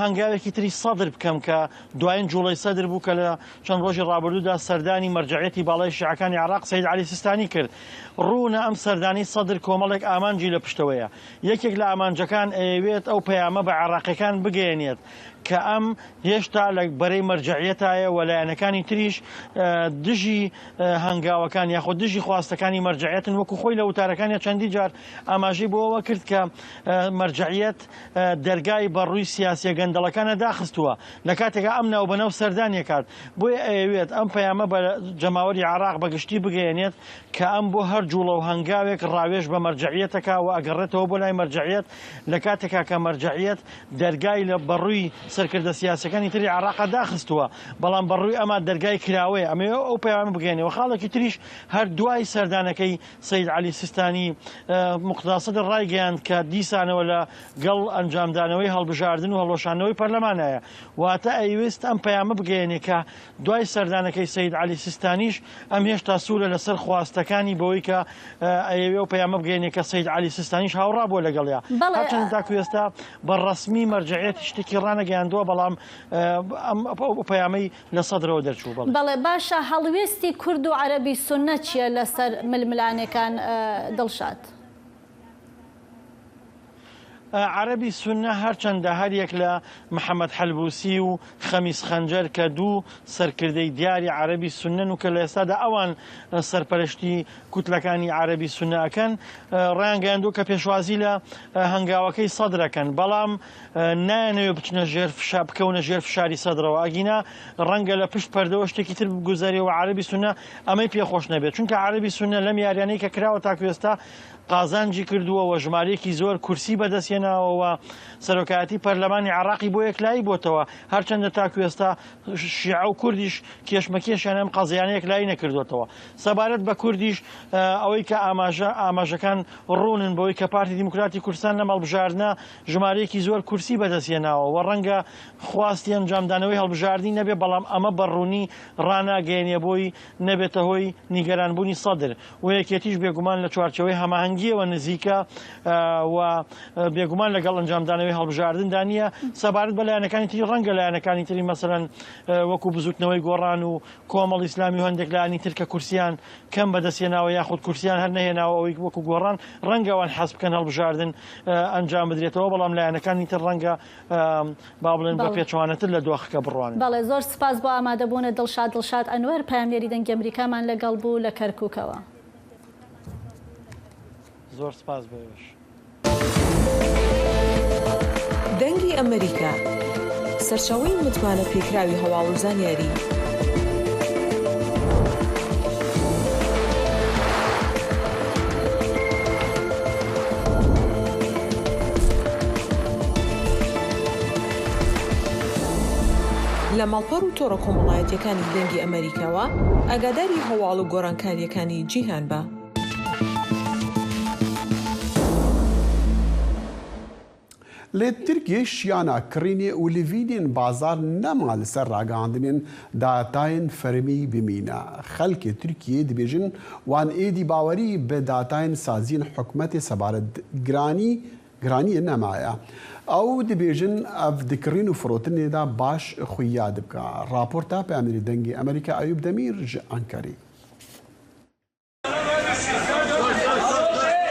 هەنگاوێکی تری سەدر بکەم کە دوایین جوڵەی سەدر بوو کە لە چەند ڕۆژی ڕابردوودا سەردانی مەرجەعیەتی باڵای شیعەکانی عێراق سەید عەلی سیستانی کرد. ڕوونە ئەم سەردانەی سەدر کۆمەڵێک ئامانجی لە پشتەوەیە. یەکێک لە ئامانجەکان ئەیەوێت ئەو پەیامە بە عێراقیەکان بگەیەنێت کە ئەم هێشتا لە بەرەی مەرجەعیەتایە و لایەنەکانی تریش دژی هەنگاوەکان یاخود دژی خواستەکانی مەرجەعیەتن وەکو خۆی لە وتارەکانیا چەندی جار ئاماژەی بۆ ئەوە کرد کە مەرجەعیەت دەرگای بە ڕووی سیاسیە گەندەڵەکانە داخستووە لە کاتێکا ئەم ناوبەناو سەردانی کات بۆیە ئەیەوێت ئەم پەیامە بە جەماوەری عێراق بە گشتی بگەیەنێت کە ئەم بۆ هەر جوڵە و هەنگاوێک ڕاوێژ بە مەرجەعیەتەکا و ئەگەڕێتەوە بۆ لای مەرجەعیەت لە کاتێکا کە مەرجەعیەت دەرگای لە بەڕووی سەرکردە سیاسیەکانی تری عێراقا داخستووە، بەڵام بەڕووی ئەما دەرگای کراوەیە، ئەمەوێ ئەو پەیامە بگەیەنێ و خاڵێکی تریش هەر دوای سەردانەکەی سەید عەلی سیستانی موقتەدا سەدر ڕایگەیاند کە دیسانەوە لە گەڵ ئەنجامدانەوەی هەڵبژاردن و هەڵوەشاندنەوەی پەرلەمانایە، واتە ئەیویست ئەم پەیامە بگەیەنێ کە دوای سەردانەکەی سەید عەلی سیستانیش ئەم هێشتا سوورە لەسەر خواستەکانی بەوەی کە ئەیەوێ ئەو پەیامە بگەیەنێ کە سەید عەلی سیستانیش هاوڕا بووە لەگەڵیا. هەرچەندە تاکو ئێستا بە ڕەسمی مەرجەعیەت شتێکی ڕانەگەیاندووە بەڵام ئەم ئەو پەیامەی لە سەدرەوە دەرچوو. بەڵێ. بەڵێ باشە هەڵوێستی کورد و عەرەبی سوننە چییە لەسەر ململانێکان دڵشاد؟ عەرەبی سوننە هەرچەندە هەریەک لە محەمەد حەلبوسی و خەمیس خەنجەر کە دوو سەرکردەی دیاری عەرەبی سوننەن و کە لە ئێستادا ئەوان سەرپەرشتی کوتلەکانی عەرەبی سوننە ئەکەن ڕایانگەیاندووە کە پێشوازی لە هەنگاوەکەی سەدر ئەکەن بەڵام نایانەوێت بچنە ژێر فشا بکەونە ژێر فشاری سەدرەوە ئەگینا ڕەنگە لە پشت پەردەوە شتێکی تر بگوزەرێ و عەرەبی سوننە ئەمەی پێخۆش نەبێت چونکە عەرەبی سوننە لەم یاریانەی کە کراوە تاکو ئێستا قازانجی کردووە و ژمارەیەکی زۆر کورسی بەدەستهێناوە و سەرۆکایەتی پەرلەمانی عێراقی بۆ یەکلایی بۆتەوە، هەرچەندە تاکو ئێستا شیعە و کوردیش کێشمەکێشیان ئەم قەزیانە یەکلایی نەکردووەتەوە. سەبارەت بە کوردیش ئەوەی کە ئاماژە ئاماژەکان ڕوونن بەوەی کە پارتی دیموکراتی کوردستان لەم هەڵبژاردنە ژمارەیەکی زۆر کورسی بەدەستهێناوە و ڕەنگە خواستی ئەنجامدانەوەی هەڵبژاردنی نەبێ بەڵام ئەمە بە ڕوونی ڕاناگەیەنێ بۆی نەبێتە هۆی نیگەرانبوونی سەدر. و یەکێتیش بێگومان لە چوارچێوەی هەماهەنگییەوە نزیکە و بێگومان لەگەڵ ئەنجامدانەوەی هەڵبژاردندا نییە. سەبارەت بە لایەنەکانی تری ڕەنگە لایەنەکانی تری مەسەلەن وەکو بزوتنەوەی گۆڕان و کۆمەڵ ئیسلامی و هەندێک لایەنی تر کە کورسیان کەم بەدەستهێناوە یاخود کورسیان هەر نەهێناوە ئەوەی وەکو گۆڕان ڕەنگە ئەوان حەز بکەن هەڵبژاردن ئەنجام بدرێتەوە بەڵام لایەنەکانی تر ڕەنگە با بڵێن بە پێچەوانەتر لە دۆخەکە بڕوانن. بەڵێ زۆر سوپاس بۆ ئامادەبوونت دڵشاد دڵشاد ئەنوەر پەیامنێری دەنگی ئەمریکامان لەگەڵ بوو لە کەرکوکەوە. زۆر سوپاس بۆ ئێوەش. دەنگی ئەمەریکا، سەرچاوەی متمانە پێکراوی هەواڵ و زانیاری. لە ماڵپەڕ و تۆڕە کۆمەڵایەتیەکانی دەنگی ئەمەریکاوە ئاگاداری هەواڵ و گۆڕانکاریەکانی جیهان بە. Li Tirkiyê şiyana kirînê û livînên bazar nema li ser ragihandinên datayên fermî bimîne. Xelkê Tirkiyê dibêjin wan êdî bawerî bi datayên saziyên hikûmetê sebaret giranî giraniyê nemaye. Ew dibêjin ev di kirîn û firotinê de baş xuya dibike. Raporta Peyamnêrê Dengê Amerîka Eyûb Demîr ji Enqerê.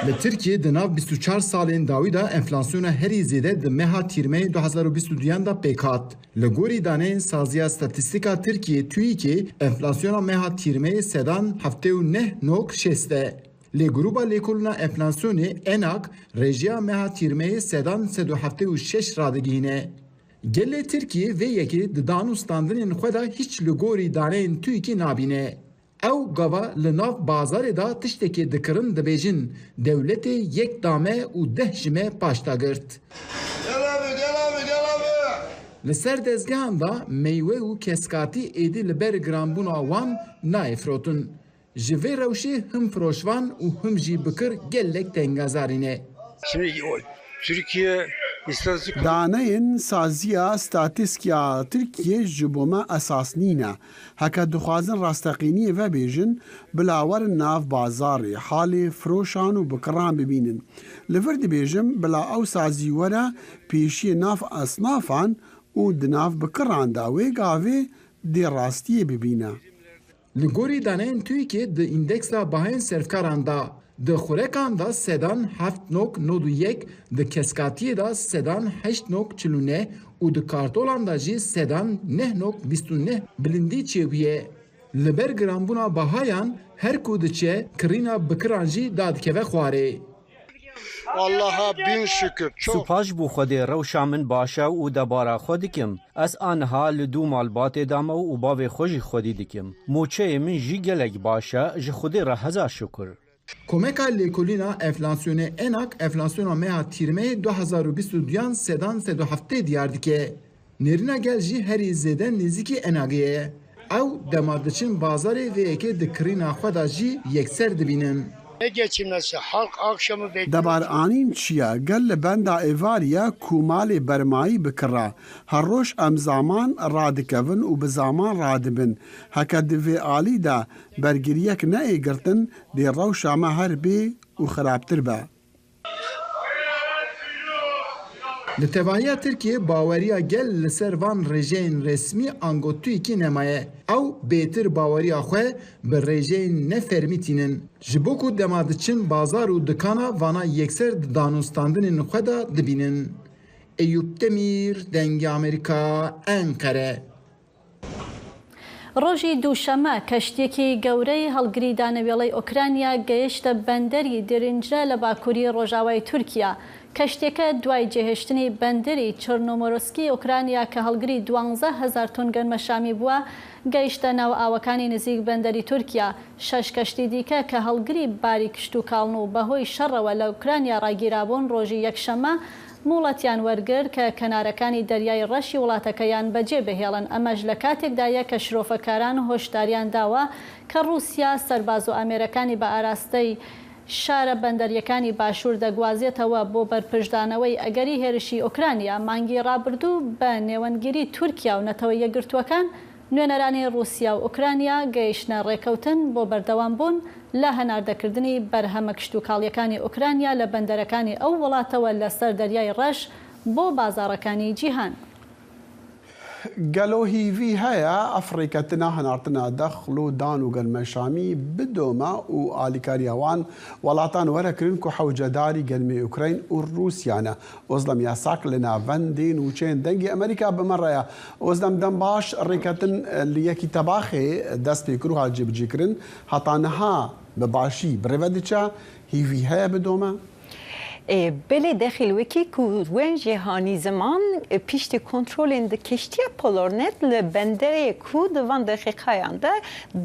Li Tirkiyê di nav 24 salên dawî de enflasyona herî zêde di meha Tîrmeyê 2022 de pêk hat. Li gorî daneyên Saziya Statîstîka Tirkiyê TÜİKê enflasyona meha Tîrmeyê sedan 79 nok şêst e. Lê Grûba Lêkolîna Enflasyonê, ENAK, rêjeya meha Tîrmeyê sedan 176 radigihîne. Gelê Tirkiyê vê yekê di dan û standinên xwe de hîç li gorî daneyên TÜİKê nabîne. Ew gava li nav bazarê de tiştekê dikirin dibêjin dewletê yek da me û deh ji me paş da girt. Li ser dezgehan de meywe û keskatî êdî li ber giranbûna wan nayê firotin. Ji vê rewşê him firoşvan û him jî bikir gelek tengezarî ne. Daneyên Saziya Statîskya Tirkiyê ji bo me esas nîne. Heke dixwazin rasteqîniyê vebêjin, bila werin nav bazarê, halê firoşan û bikiran bibînin. Li vir dibêjim bila ew sazî were pêşiyê nav esnafan û di nav bikiran de wê gavê dê rastiyê bibîne. Li gorî daneyên TÜİKê di îndeksa bahên serfkaran de, di xurekan de sedan heft nok 91, di keskatiyê de sedan heşt nok 49 û di kartolan de jî sedan neh nok 29 bilindî çêbûye. Li ber giranbûna bahayan her ku diçe kirîna bikiran jî dadikeve xwarê. Allaha bin şükür çok. Spas ji bo Xwedê rewşa min baş e û debara xwe dikim. Ez aniha li dû malbatê de me û bavê xwe jî xwedî dikim. Mûçeyê min jî gelek baş e, ji Xwedê re hezar şükür. Komeka Lêkolîna Enflasyonê ENAK enflasyona meha Tîrmeyê 2022 sedan 170 diyar dike. Nêrîna gel jî herî zêde nêzîkî ENAKê ye. Ew dema diçin bazarê vê yekê di kirîna xwe de jî yekser dibînin. Ne geçinmesi halk akşamı bekliyor. Debaranîn çi ye? Gel li benda êvarî ye ku malê bermayî bikire. Her roj em zaman radikevin û bi zaman radibin. Heke di vê alî de bergiriyek neyê girtin dê rewşa me her bê û xerabtir be. Li tevahiya Tirkiyê baweriya gel li ser van rêjeyên resmî ango TÜİKê nemaye. Ew bêtir baweriya xwe bi rêjeyên ne fermî tînin. Ji bo ku dema diçin bazar û dikana vana yekser di danûstandinên xwe de dibînin. Eyûp Demîr, Dengê Amerîka, Enqere. ڕۆژی دووشەممە کەشتییەکی گەورەی هەڵگری دانەوێڵەی ئۆکرانیا گەیشتە بەندەری درنجرە لە باکووری ڕۆژاوای تورکیا. کەشتییەکە دوای جێهێشتنی بەندەری چرنۆمۆرسکی ئۆکرانیا کە هەڵگری 12,000 تۆن گەنمەشامی بووە، گەیشتە ناو ئاوەکانی نزیک بەندەری تورکیا. شەش کەشتی دیکە کە هەڵگری باری کشتوکاڵن و بەهۆی شەڕەوە لە ئۆکرانیا ڕاگیرابوون ڕۆژی یەکشەممە موڵەتیان وەرگرت کە کەنارەکانی دەریای ڕەشی وڵاتەکەیان بەجێ بهێڵن، ئەمەش لە کاتێکدایە کە شرۆڤەکاران هۆشداریان داوە کە ڕووسیا سەرباز و ئامێرەکانی بە ئاراستەی شارە بەندەرییەکانی باشوور دەگوازێتەوە بۆ بەرپرچدانەوەی ئەگەری هێرشی ئۆکرانیا. مانگی ڕابردوو بە نێوەندگیری تورکیا و نەتەوە یەکگرتووەکان نوێنەرانی ڕووسیا و ئۆکرانیا گەیشتنە ڕێکەوتن بۆ بەردەوامبوون لە هەناردەکردنی بەرهەمە کشتوکاڵییەکانی ئۆکرانیا لە بەندەرەکانی ئەو وڵاتەوە لەسەر دەریای ڕەش بۆ بازاڕەکانی جیهان. Gelo hîvî heye ev rêketina hinartina dexl û dan û genmeşamî bidome û alîkariya wan welatan were kirin ku hewcedarî genmê Ukrayn û Rûsya ne. Ozlem Yasak li navendê nûçeyên Dengê Amerîka bi me re ye. Ozlem dem baş rêketin li yekî tebaxê dest pê kir û hat cêbicîkirin. Heta niha bi başî birêve diçe, hîvî heye bidome? Belê dexîl wekî ku wen jî hanî ziman piştî kontrolên di keştiya Polornet li benderê ku di van deqîqeyan de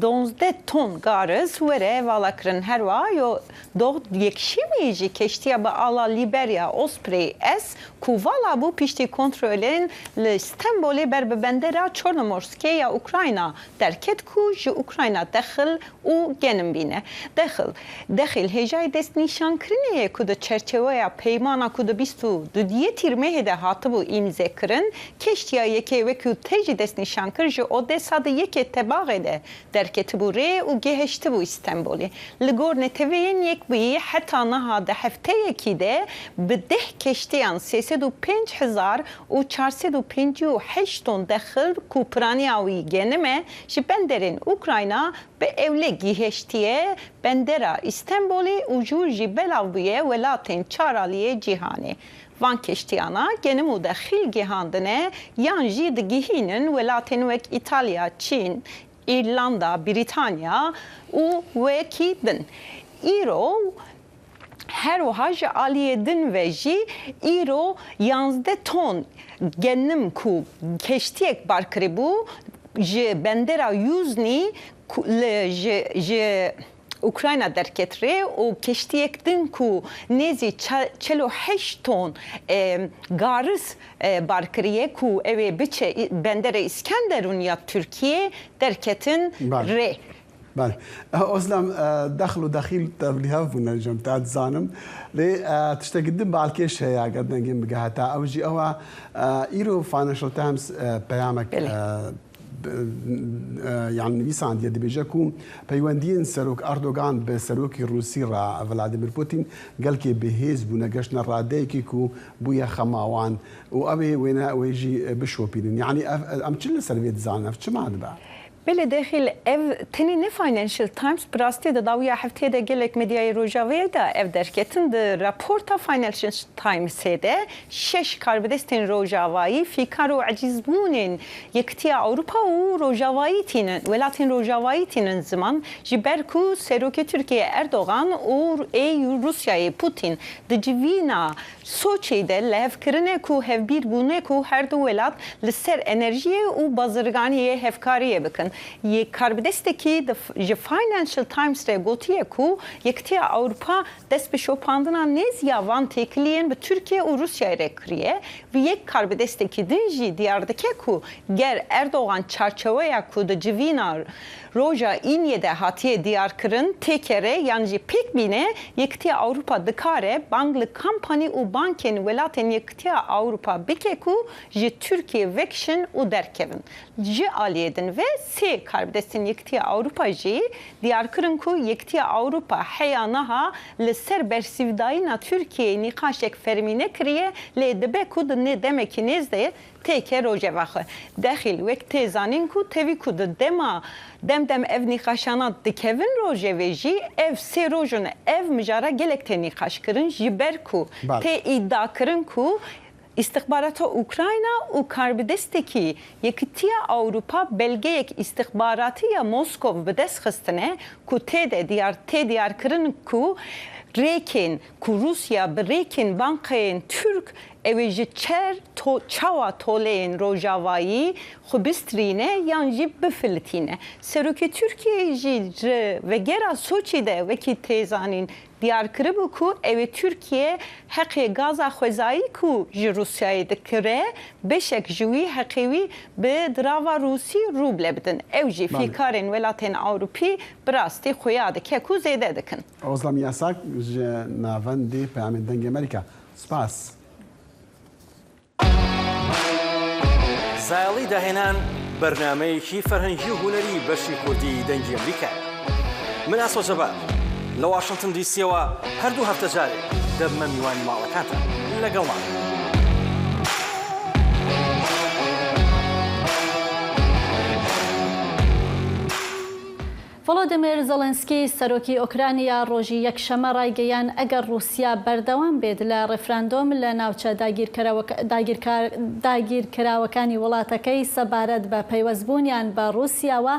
donzdeh ton garis were valakirin. Herwiha yo doh yekşemiyê jî keştiya bi ala Lîberya Osprey S ku vala bû piştî kontrolên li Stenbolê ber bi bendera Çornomorskê ya Ukrayna derket ku ji Ukrayna dexil û genim bîne. Dexil, Dexîl hêjayê destnîşankirinê ye ku di çerçeweya peymana ku di 22 yê Tîrmehê de hatibû îmzekirin, keştiya yekê wekû te jî destnîşan kir ji Odessa di yekê Tebaxê de derketibû rê û gihiştibû Îstenbolê. Li gor Neteweyên Yekbûyî heta niha di hefteyekî de bi deh keştiyan 305 458 ton dexil ku piraniya wî genim e ji benderên Ukrayna bi ewle gihiştiye bendera Îstenbolê û ji wir jî belav bûye welatên çaraliyê cîhanê. Van keştiyana genim û dexîl gihandine yan jî digihînin welatên wek Îtalya, Çîn, Îrlanda, Brîtanya û wekî din. Îro Her wiha ji aliyê din ve jî îro yanzdeh ton genim ku keştiyek bar kiribû ji bendera Yuznî li ji ji Ukrayna derket rê û keştiyek din ku nêzî 48 ton garis bar kiriye ku ew ê biçe bendera Îskenderûn ya Tirkiyê derketin rê. Belê. Ozlem dexl û dexîl tevlîhev bûne ji te dizanim. Lê tiştekî din balkêş heye eger dengê min bigihe te ew jî ew e îro Financial Times peyamek yan nivîsandiye dibêje ku peywendiyên Serok Erdogan bi Serokê Rûsî re Vladimir Putin gelkê bihêz bûne geştine radeyekî ku bûye xema wan û ew ê wêne wê jî bişopînin. Yanî ev em çi li ser vê dizanin ev çima dibe? Belê dexîl ev tenê ne Financial Times bi rastî di dawiya hefteyê de gelek medyayê rojavayê de ev derketin di raporta Financial Timesê de şeş karbidestên rojavayî fîkar û ecîzbûnên Yekitiya Ewropa û rojavayî tînin welatên rojavayî tînin ziman ji ber ku Serokê Tirkiyeyê Erdogan û ê Rûsyayê Putin di civîna Soçî de li hev kirine ku hevbîr bûne ku her du welat li ser enerjiyê û bazirganiyê hevkariyê bikin. Yek karbidestekî ji Financial Times re gotiye ku Yekitiya Ewropa dest bi şopandina nêz ya van têkiliyên bi Tirkiye û Rûsyayê re kiriye. Bi yek karbidestekî din jî diyar dike ku ger Erdogan çarçoweya ku di civîna Roja Îniyê de hatiye diyarkirin TKR yan jî pêk bîne, Yekitiya Ewropa dikare bang li kampanî û bankên welatên Yekitiya Ewropa bike ku ji Tirkiyê vekişin û derkevin. Ji aliyê din ve sê karbidestên Yekitiya Ewropa jî diyar kirin ku Yekitiya Ewropa heya niha li ser bersîvdayîna Tirkiyeyê nîqaşek fermî nekiriye lê dibe ku di demekî nêz de Têke rojeva xwe. Dexîl wek tê zanîn ku tevî ku di dema dem dem ev nîqaşana dikevin rojevê jî ev sê roj in ev mijara gelek tê nîqaşkirin ji ber ku tê îdiakirin ku îstixbarata Ukrayna û karbidestekî Yekitiya Ewropa belgeyek îstixbaratî ya Moskov bi dest xistine ku tê de diyar tê diyarkirin ku rêkên ku Rûsya bi rêkên bankayên Turk Ew ê ji çer to çawa toleyên rojavayî xwe bistrîne yan jî bifilitîne. Serokê Tirkiyeyê jî ji vegera Soçî de wekî tê zanîn diyar kiribû ku ew ê Tirkiye heqê gaza xwezayî ku ji Rûsyayê dikire beşek ji wî heqê wî bi dirava Rûsî rûble bidin. Ew jî fîkarên welatên Ewropî bi rastî xuya dike ku zêde dikin. Ozlem Yasak ji Navendê Peyamên Dengê Amerîka Spas. زایەڵی داهێنان بەرنامەیەکی فەرهەنگی و هونەری بەشی کوردی دەنگی ئەمریکایە. من ئاسۆ جەبار لە واشنتن دیسیەوە هەردوو هەفتە جارێک دەبمە میوانی ماڵەکانتان لەگەڵمان بن. ڤۆلۆدیمێر زێڵێنسکی، سەرۆکی ئۆکرانیا ڕۆژی یەکشەممە ڕایگەیاند، ئەگەر ڕووسیا بەردەوام بێت لە ڕێفراندۆم لە ناوچە داگیرکراوەکانی وڵاتەکەی سەبارەت بە پەیوەستبوونیان بە ڕووسیاوە،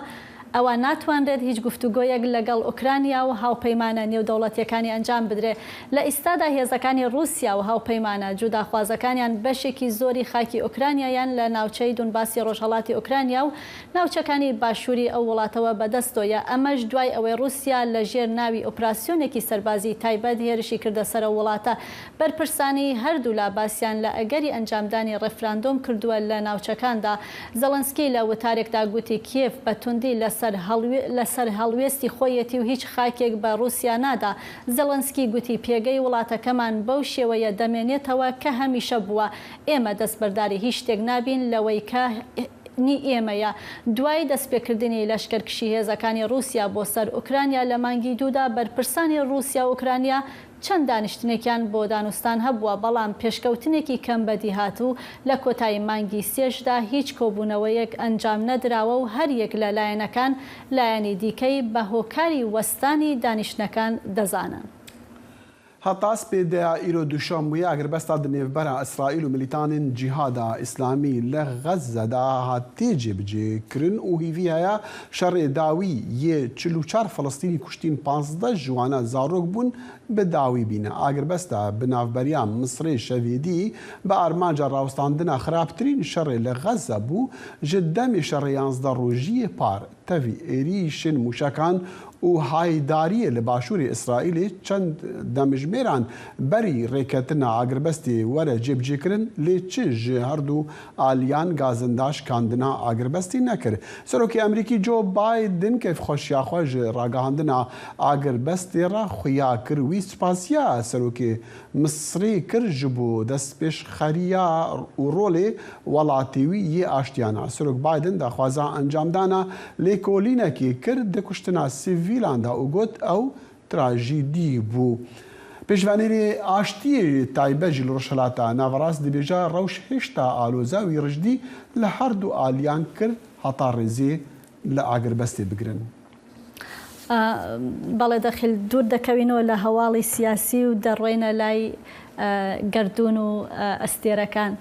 ئەوا ناتوانرێت هیچ گفتوگۆیەک لەگەڵ ئۆکرانیا و هاوپەیمانە نێودەوڵەتییەکانی ئەنجام بدرێت. لە ئیستادا هێزەکانی ڕووسیا و هاوپەیمانە جوداخوازەکانیان بەشێکی زۆری خاکی ئۆکرانیایان لە ناوچەی دونباسی ڕۆژهەڵاتی ئۆکرانیا و ناوچەکانی باشووری ئەو وڵاتەوە بەدەستۆیە، ئەمەش دوای ئەوەی ڕووسیا لە ژێر ناوی ئۆپراسیۆنێکی سەربازیی تایبەت هێرشی کردە سەر ئەو وڵاتە. بەرپرسانی هەردوولا باسیان لە ئەگەری ئەنجامدانی ڕێفراندۆم کردووە لە ناوچەکاندا. زێڵنسکی لە وتارێکدا گوتی کیێڤ بە توندی لەسەر لەسەر هەڵوێستی خۆیەتی و هیچ خاکێک بە ڕووسیا نادا. زێڵنسکی گوتی پێگەی وڵاتەکەمان بەو شێوەیە دەمێنێتەوە کە هەمیشە بووە. ئێمە دەستبەرداری هیچ شتێک نابین لەوەی کە نی ئێمەیە. دوای دەستپێکردنی لەشکرکشی هێزەکانی ڕووسیا بۆ سەر ئۆکرانیا لە مانگی دوودا، بەرپرسانی ڕووسیا و ئۆکرانیا چەند دانیشتنێکیان بۆ دانوستان هەبووە، بەڵام پێشکەوتنێکی کەم بەدیهات و لە کۆتایی مانگی سێشدا هیچ کۆبوونەوەیەک ئەنجام نەدراوە و هەریەک لە لایەنەکان لایەنی دیکەی بە هۆکاری وەستانی دانیشتنەکان دەزانن. Heta spêdeya îro Duşanbûyê agirbesta di nêvbera Îsraîl û milîtanên Cîhada Îslamî li Xezze de hatê cêbicêkirin û hîvî heye şerê dawî yê 44 Filistînî kuştîn 15 ji wan zarok bûn bi dawî bîne. Agirbesta bi navberiya Misrê şevêdî bi armanca rawestandina xirabtirîn şerê li Xezze bû ji demê şerê 11 rojiyê par tevî êrîşên mûşekan û haydariyê li başûrê Îsraîlê çend demjimêran berî rêketina agirbestê were cêbicêkirin lê çi ji herdu aliyan gazinda şikandina agirbestê nekir. Serokê Amerîkî Joe Biden kêfxweşiya xwe ji ragihandina agirbestê re xuya kir wî spasiya serokê Misrê kir ji bo destpêşxeriya û rolê welatê wî yê aştiyana. Serok Biden daxwaza encamdana lêkolînekê kir di kuştina sivîlan de û got ew trajîdî bû. Pêşvanêrê aştiyê taybet jî li Rojhilata Naverast dibêje rewş hêşta aloze wî rijdî li her du aliyan kir heta rêzê li agirbestê bigirin. بەڵێ دەخیل دوور دەکەوینەوە لە هەواڵی سیاسی و دەڕۆینە لای گەردوون و ئەستێرەکان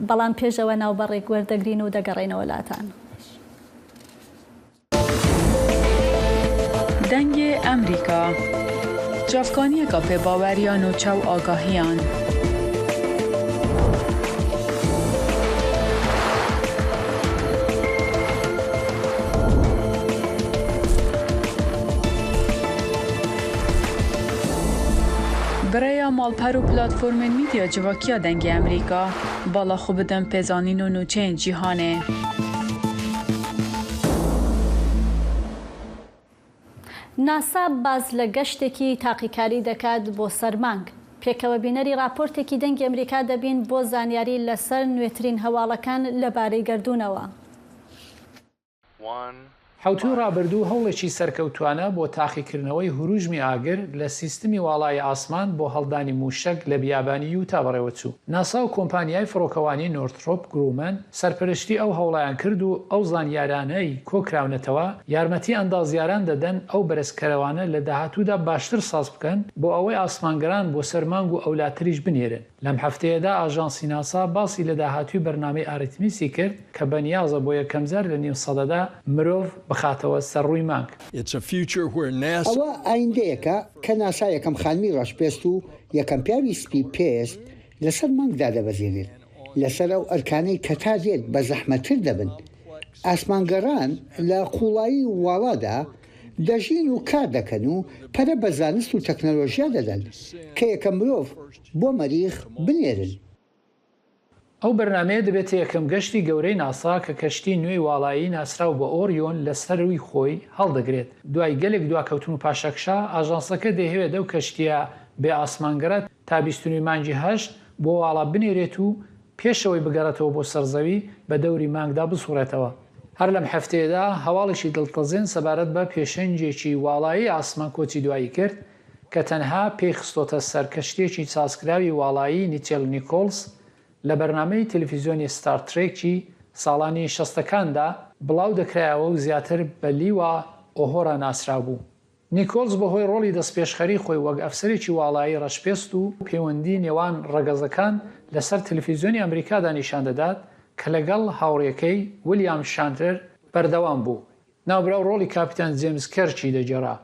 بەڵام پێشەوە ناوبەڕێک وەردەگرین و دەگەڕێینەوە لاتان. دەنگێ ئەمریکا چاڤکانیەکا پێباوەر یا نوچە و ئاگاهیان. Bi rêya malper û platformên mîdya civakiya Dengê Amerîka bala xwe bidin pêzanîn û nûçeyên cîhanê. ناسا باس لە گەشتێکی تاقیکاری دەکات بۆ سەر مانگ. پێکەوە بینەری ڕاپۆرتێکی دەنگی ئەمریکا دەبین بۆ زانیاری لەسەر نوێترین هەواڵەکان لەبارەی گەردوونەوە. حەوتووی ڕابردوو هەوڵێکی سەرکەوتووانە بۆ تاقیکردنەوەی هوروژمی ئاگر لە سیستمی واڵایی ئاسمان بۆ هەڵدانی مووشەک لە بیابانی یوتا بەڕێوەچوو. ناسا و کۆمپانیای فڕۆکەوانی نۆرترۆپ گرومەن سەرپەرشتی ئەو هەوڵەیان کرد و ئەو زانیارانەی کۆکراونەتەوە یارمەتی ئەندازیاران دەدەن ئەو بەرزکەرەوانە لە داهاتوودا باشتر ساز بکەن بۆ ئەوەی ئاسمانگەران بۆ سەر مانگ و ئەولاتریش بنێرن. لەم هەفتەیەدا ئاژانسی ناسا باسی لە داهاتووی بەرنامەی ئاریتمیسی کرد کە بەنیازە بۆ یەکەمجار لە نیو سەدەدا مرۆڤ بخاتەوە سەر ڕووی مانگ. ئەوە ئایندەیەکە کە ناسا یەکەم خانمی ڕەشپێست و یەکەم پیاوی سپی پێست لەسەر مانگ دادەبەزێنێت، لەسەر ئەو ئەرکانەی کە تا دێت بەزەحمەتتر دەبن. ئاسمانگەڕان لە قووڵایی واڵادا دەژین و کار دەکەن و پەرە بە زانست و تەکنەلۆژیا دەدەن کە یەکەم مرۆڤ بۆ مەریخ بنێرن. ئەو بەرنامەیە دەبێتە یەکەم گەشتی گەورەی ناسا کە کەشتی نوێی واڵایی ناسراو بە ئۆریۆن لە سەرووی خۆی هەڵدەگرێت. دوای گەلێک دواکەوتن و پاشەکشە، ئاژانسەکە دەیهەوێت ئەو کەشتییە بێ ئاسمانگەرە تا 29 مانگی هەشت بۆ واڵا بنێرێت و پێش ئەوەی بگەڕێتەوە بۆ سەر زەوی بە دەوری مانگدا بسوڕێتەوە. هەر لەم هەفتەیەدا هەواڵێکی دڵتەزێن سەبارەت بە پێشەنگێکی واڵایی ئاسمان کۆچی دوایی کرد کە تەنها پێی خستۆتە سەر کەشتییەکی سازکراوی واڵایی نیچێل نیکۆڵس لە بەرنامەی تەلەفیزیۆنی ستار ترێکی ساڵانی شەستەکاندا بڵاو دەکرایەوە و زیاتر بە لیوا ئۆهۆرا ناسراو بوو. نیکۆڵز بەهۆی ڕۆڵی دەستپێشخەری خۆی وەک ئەفسەرێکی واڵایی ڕەشپێست و پەیوەندی نێوان ڕەگەزەکان لەسەر تەلەفیزیۆنی ئەمریکادا نیشان دەدات کە لەگەڵ هاوڕێکەی ویلیام شانتر بەردەوام بوو. ناوبراو ڕۆڵی کاپیتان جێمس کێرکی دەگێڕا.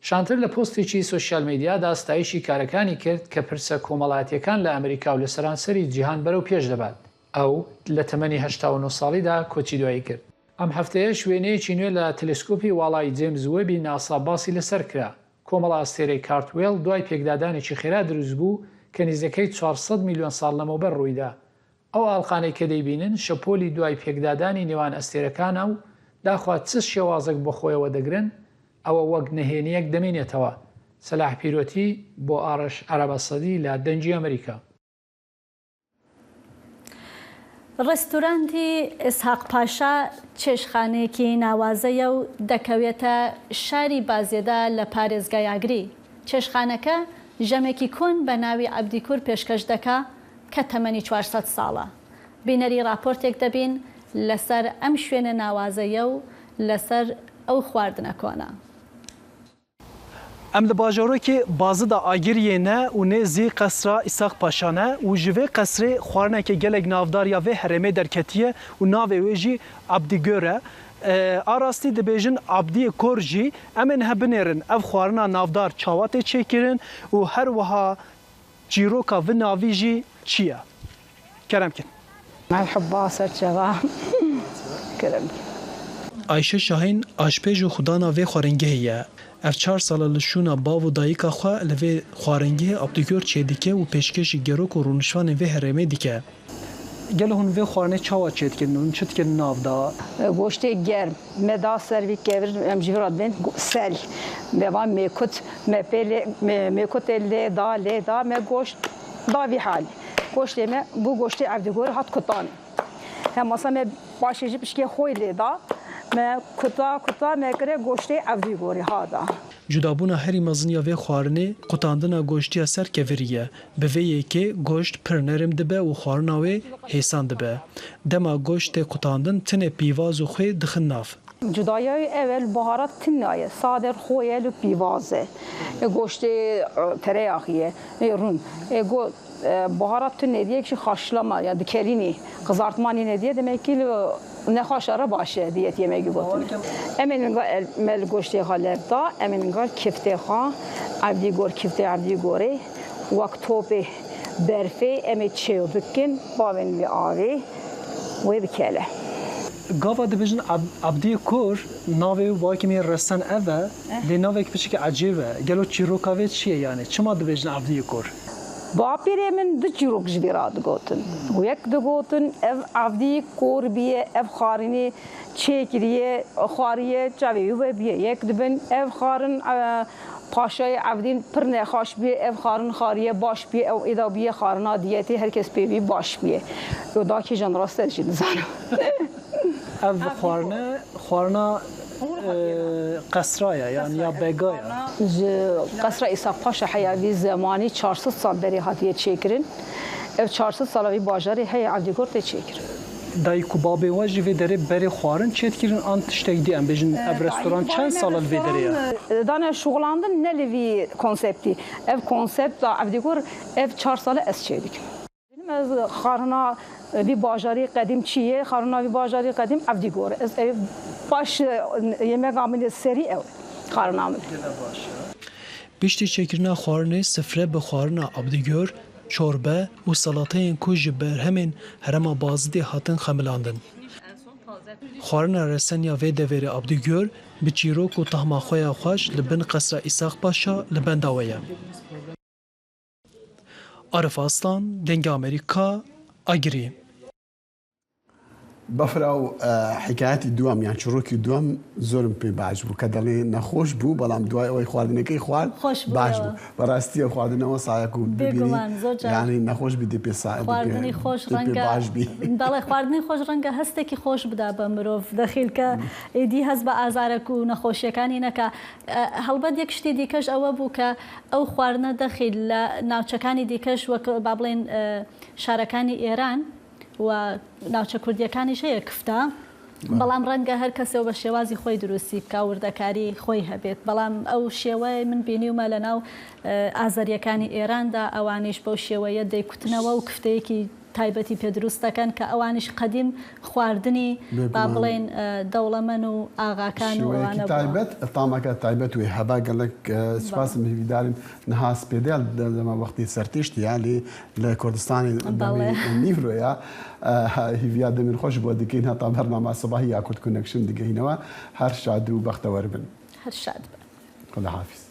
شانتەر لە پۆستێکی سۆشیال میدیادا ستایشی کارەکانی کرد کە پرسە کۆمەڵایەتییەکان لە ئەمریکا و لە سەرانسەری جیهان بەرەو پێش دەبات. ئەو لە تەمەنی 89 ساڵیدا کۆچی دوایی کرد. ئەم هەفتەیەش وێنەیەکی نوێ لە تەلەسکۆپی واڵایی جەیمس وێبی ناسا باسی لەسەر کرا. کۆمەڵە ئەستێرەی کارتوێڵ دوای پێکدادانێکی خێرا دروست بوو کە نزیکەی 400 میلیۆن ساڵ لەمەوبەر ڕوویدا. ئەو ئاڵقانەی کە دەیبینن شەپۆلی دوای پێکدادانی نێوان ئەستێرەکانە و داخوا چ شێوازێک بەخۆیەوە دەگرن، ئەوە وەک نهێنییەک دەمێنێتەوە. سەلاح پیرۆتی بۆ ئاڕش عەرەبەسەدی لە دەنگی ئەمریکا. ڕێستورانتی ئیسحاق پاشا چێشتخانەیەکی ناوازەیە و دەکەوێتە شاری بازێدا لە پارێزگای ئاگری. چێشتخانەکە ژەمێکی کۆن بە ناوی عەبدیکور پێشکەش دەکا کە تەمەنی 400 ساڵە. بینەری ڕاپۆرتێک دەبین لەسەر ئەم شوێنە ناوازەیە و لەسەر ئەو خواردنە کۆنە. Em li bajarokê Bazida Agiriyê ne û nêzî qesra Îsaq Paşa ne û ji vê qesrê xwarineke gelek navdar ya vê herêmê derketiye û navê wê jî Abdîgor e. A rastî dibêjin Abdiyê Kor jî. Em ê niha binêrin ev xwarina navdar çawa tê çêkirin û her wiha Çîroka vi navî jî çi ye? Kerem kin. Merheba serçeva kerem kin. Ayşe Şahîn aşpêj û xwedana vê xwaringehê ye. Ev çar sal e li şûna bav û dayika xwe li vê xwaringehê abdîgor çêdike û pêşkêşî gerok û rûniştvanên vê herêmê dike. Gelo hûn vê xwarinê çawa çêdikin? Hûn çi dikin nav da? Goştê germ me da ser vî kevir em ji vî re dibên sel. Me van mêkut me pê lê mêkutê lê da lê da me goşt da vî halî. Goştê me bû goştê evdîgor hat kutanê. Hemasa me paşê jî pişkê xoy lê da me kuta kuta me kire goştê evdîgorî ha da. Cudabûna herî mezin ya vê xwarinê qutandina goştiya ser kevirî ye. Bi vê yekê goşt pir nerm dibe û xwarina wê hêsan dibe. Dema goşt tê qutandin tenê pîvaz û xwê dixin nav. Cudaya wê ev e li baharat tune ye, sade xwe ye li pîvaz e. Goştê tereyaxî ye, rûn. Got baharat tune diyek jî xaşlama ya dikelînî, qizartma nîne diye demekî li nexweşa re baş e diyet yemegî gotin. Em ê ninga me li goştê xwe lev da, em ê ninga kiftê xwe evdî gor kiftê evdî gorê wek topê berfê em ê çêw bikin bavên vê avê wê bikele. Gava dibêjin Ebdiyê Kor navê wî bakê min yê resen ev e lê navek piçekî ecêb e. Gelo çîroka vê çi ye yanê çima dibêjin Ebdiyê Kor? Bapîrê min du çîrok ji vî re digotin. Yek digotin ev Ebdî kor bûye ev xwarinê çêkiriye xwariye çavê wî vebûye. Yek dibin ev xwarin Paşayê Evdîn pir nexweş bûye, ev xwarin xwariye baş bûye, ew êda bûye xwarina diyetê her kes pê wî baş bûye. Yo da kîjan rast e ez jî nizanim. Ev xwarine xwarina qesra ye yan ya bega ye? Ji qesra Îsa Paşa heya vî zemanî 400 sal berê hatiye çêkirin. Ev 400 sala vî bajarê heye Evdîgor tê çêkirin. Dayik û babê we ji vê derê berê xwarin çêdikirin an tiştek dî em bêjin ev restoran çend sal e li vê derê ye? Dane şixulandin ne li vî konseptî. Ev konsepta Evdîgor ev çar sal e ez çêdikim. Ez xwarina vî bajarî qedîm çi ye? Xwarina vî bajarî qedîm Evdîgor e. Ez ev baş yemega min ê serî ew e xwarina min. Piştî çêkirina xwarinê sifre bi xwarina Abdîgor çorbe û salateyên ku ji berhemên herêma Bazidê hatin xemilandin. Xwarina resen ya vê deverê Abdîgor bi çîrok û tahma xwe ya xweş li bin Qesra Îsaq Paşa li benda we ye. Arif Aslan, Dengê Amerîka, Agirî. بەفراو حیکایەتی دووەم یان چیڕۆکی دووەم زۆرم پێ باش بوو کە دەڵێ نەخۆش بوو بەڵام دوای ئەوەی خواردنەکەی خوارد باش بوو بەڕاستیە خواردنەوە سایەک و ببینی نەخۆش بی دەپێ خواردنی خۆش ڕەنگە باش بی بەڵێ خواردنی خۆش ڕەنگە هەستێکی خۆش بدا بە مرۆڤ دەخیل کە ئیدی هەست بە ئازارەک و نەخۆشیەکانی نەکا هەڵبەت یەک شتی دیکەش ئەوە بوو کە ئەو خواردنە دەخیل لە ناوچەکانی دیکەش وەک با بڵێن شارەکانی ئێران و ناوچە کوردیەکانیش هەیە کفتە بەڵام ڕەنگە هەر کەسێ و بە شێوازی خۆی دروستی بکا وردەکاری خۆی هەبێت بەڵام ئەو شێوەی من بینیومە لە ناو ئازەریەکانی ئێراندا ئەوانیش بەو شێوەیە دەیکوتنەوە و کفتەیەکی. تایبەتی پێ دروست دەکەن کە ئەوانیش قەدیم خواردنی با بڵێین دەوڵەمەن و ئاغاکان و شێوەیەکی ئەوانە بووە. تایبەت تامەکە تایبەت وێ هەبا گەلەک سوپاسم هیویدارم نها سپێدەیان دەمە وەختی سەرتیشتیە لی لە کوردستانی بەڵێ. دەمی نیڤرۆیە هیڤیا دەمین خۆش بۆ دکەین هەتا بەرنامە سباهی یا کورد کونەکشن دگەینەوە هەر شاد و بەختەوەر بن. هەر شاد بن. خودا حافیز.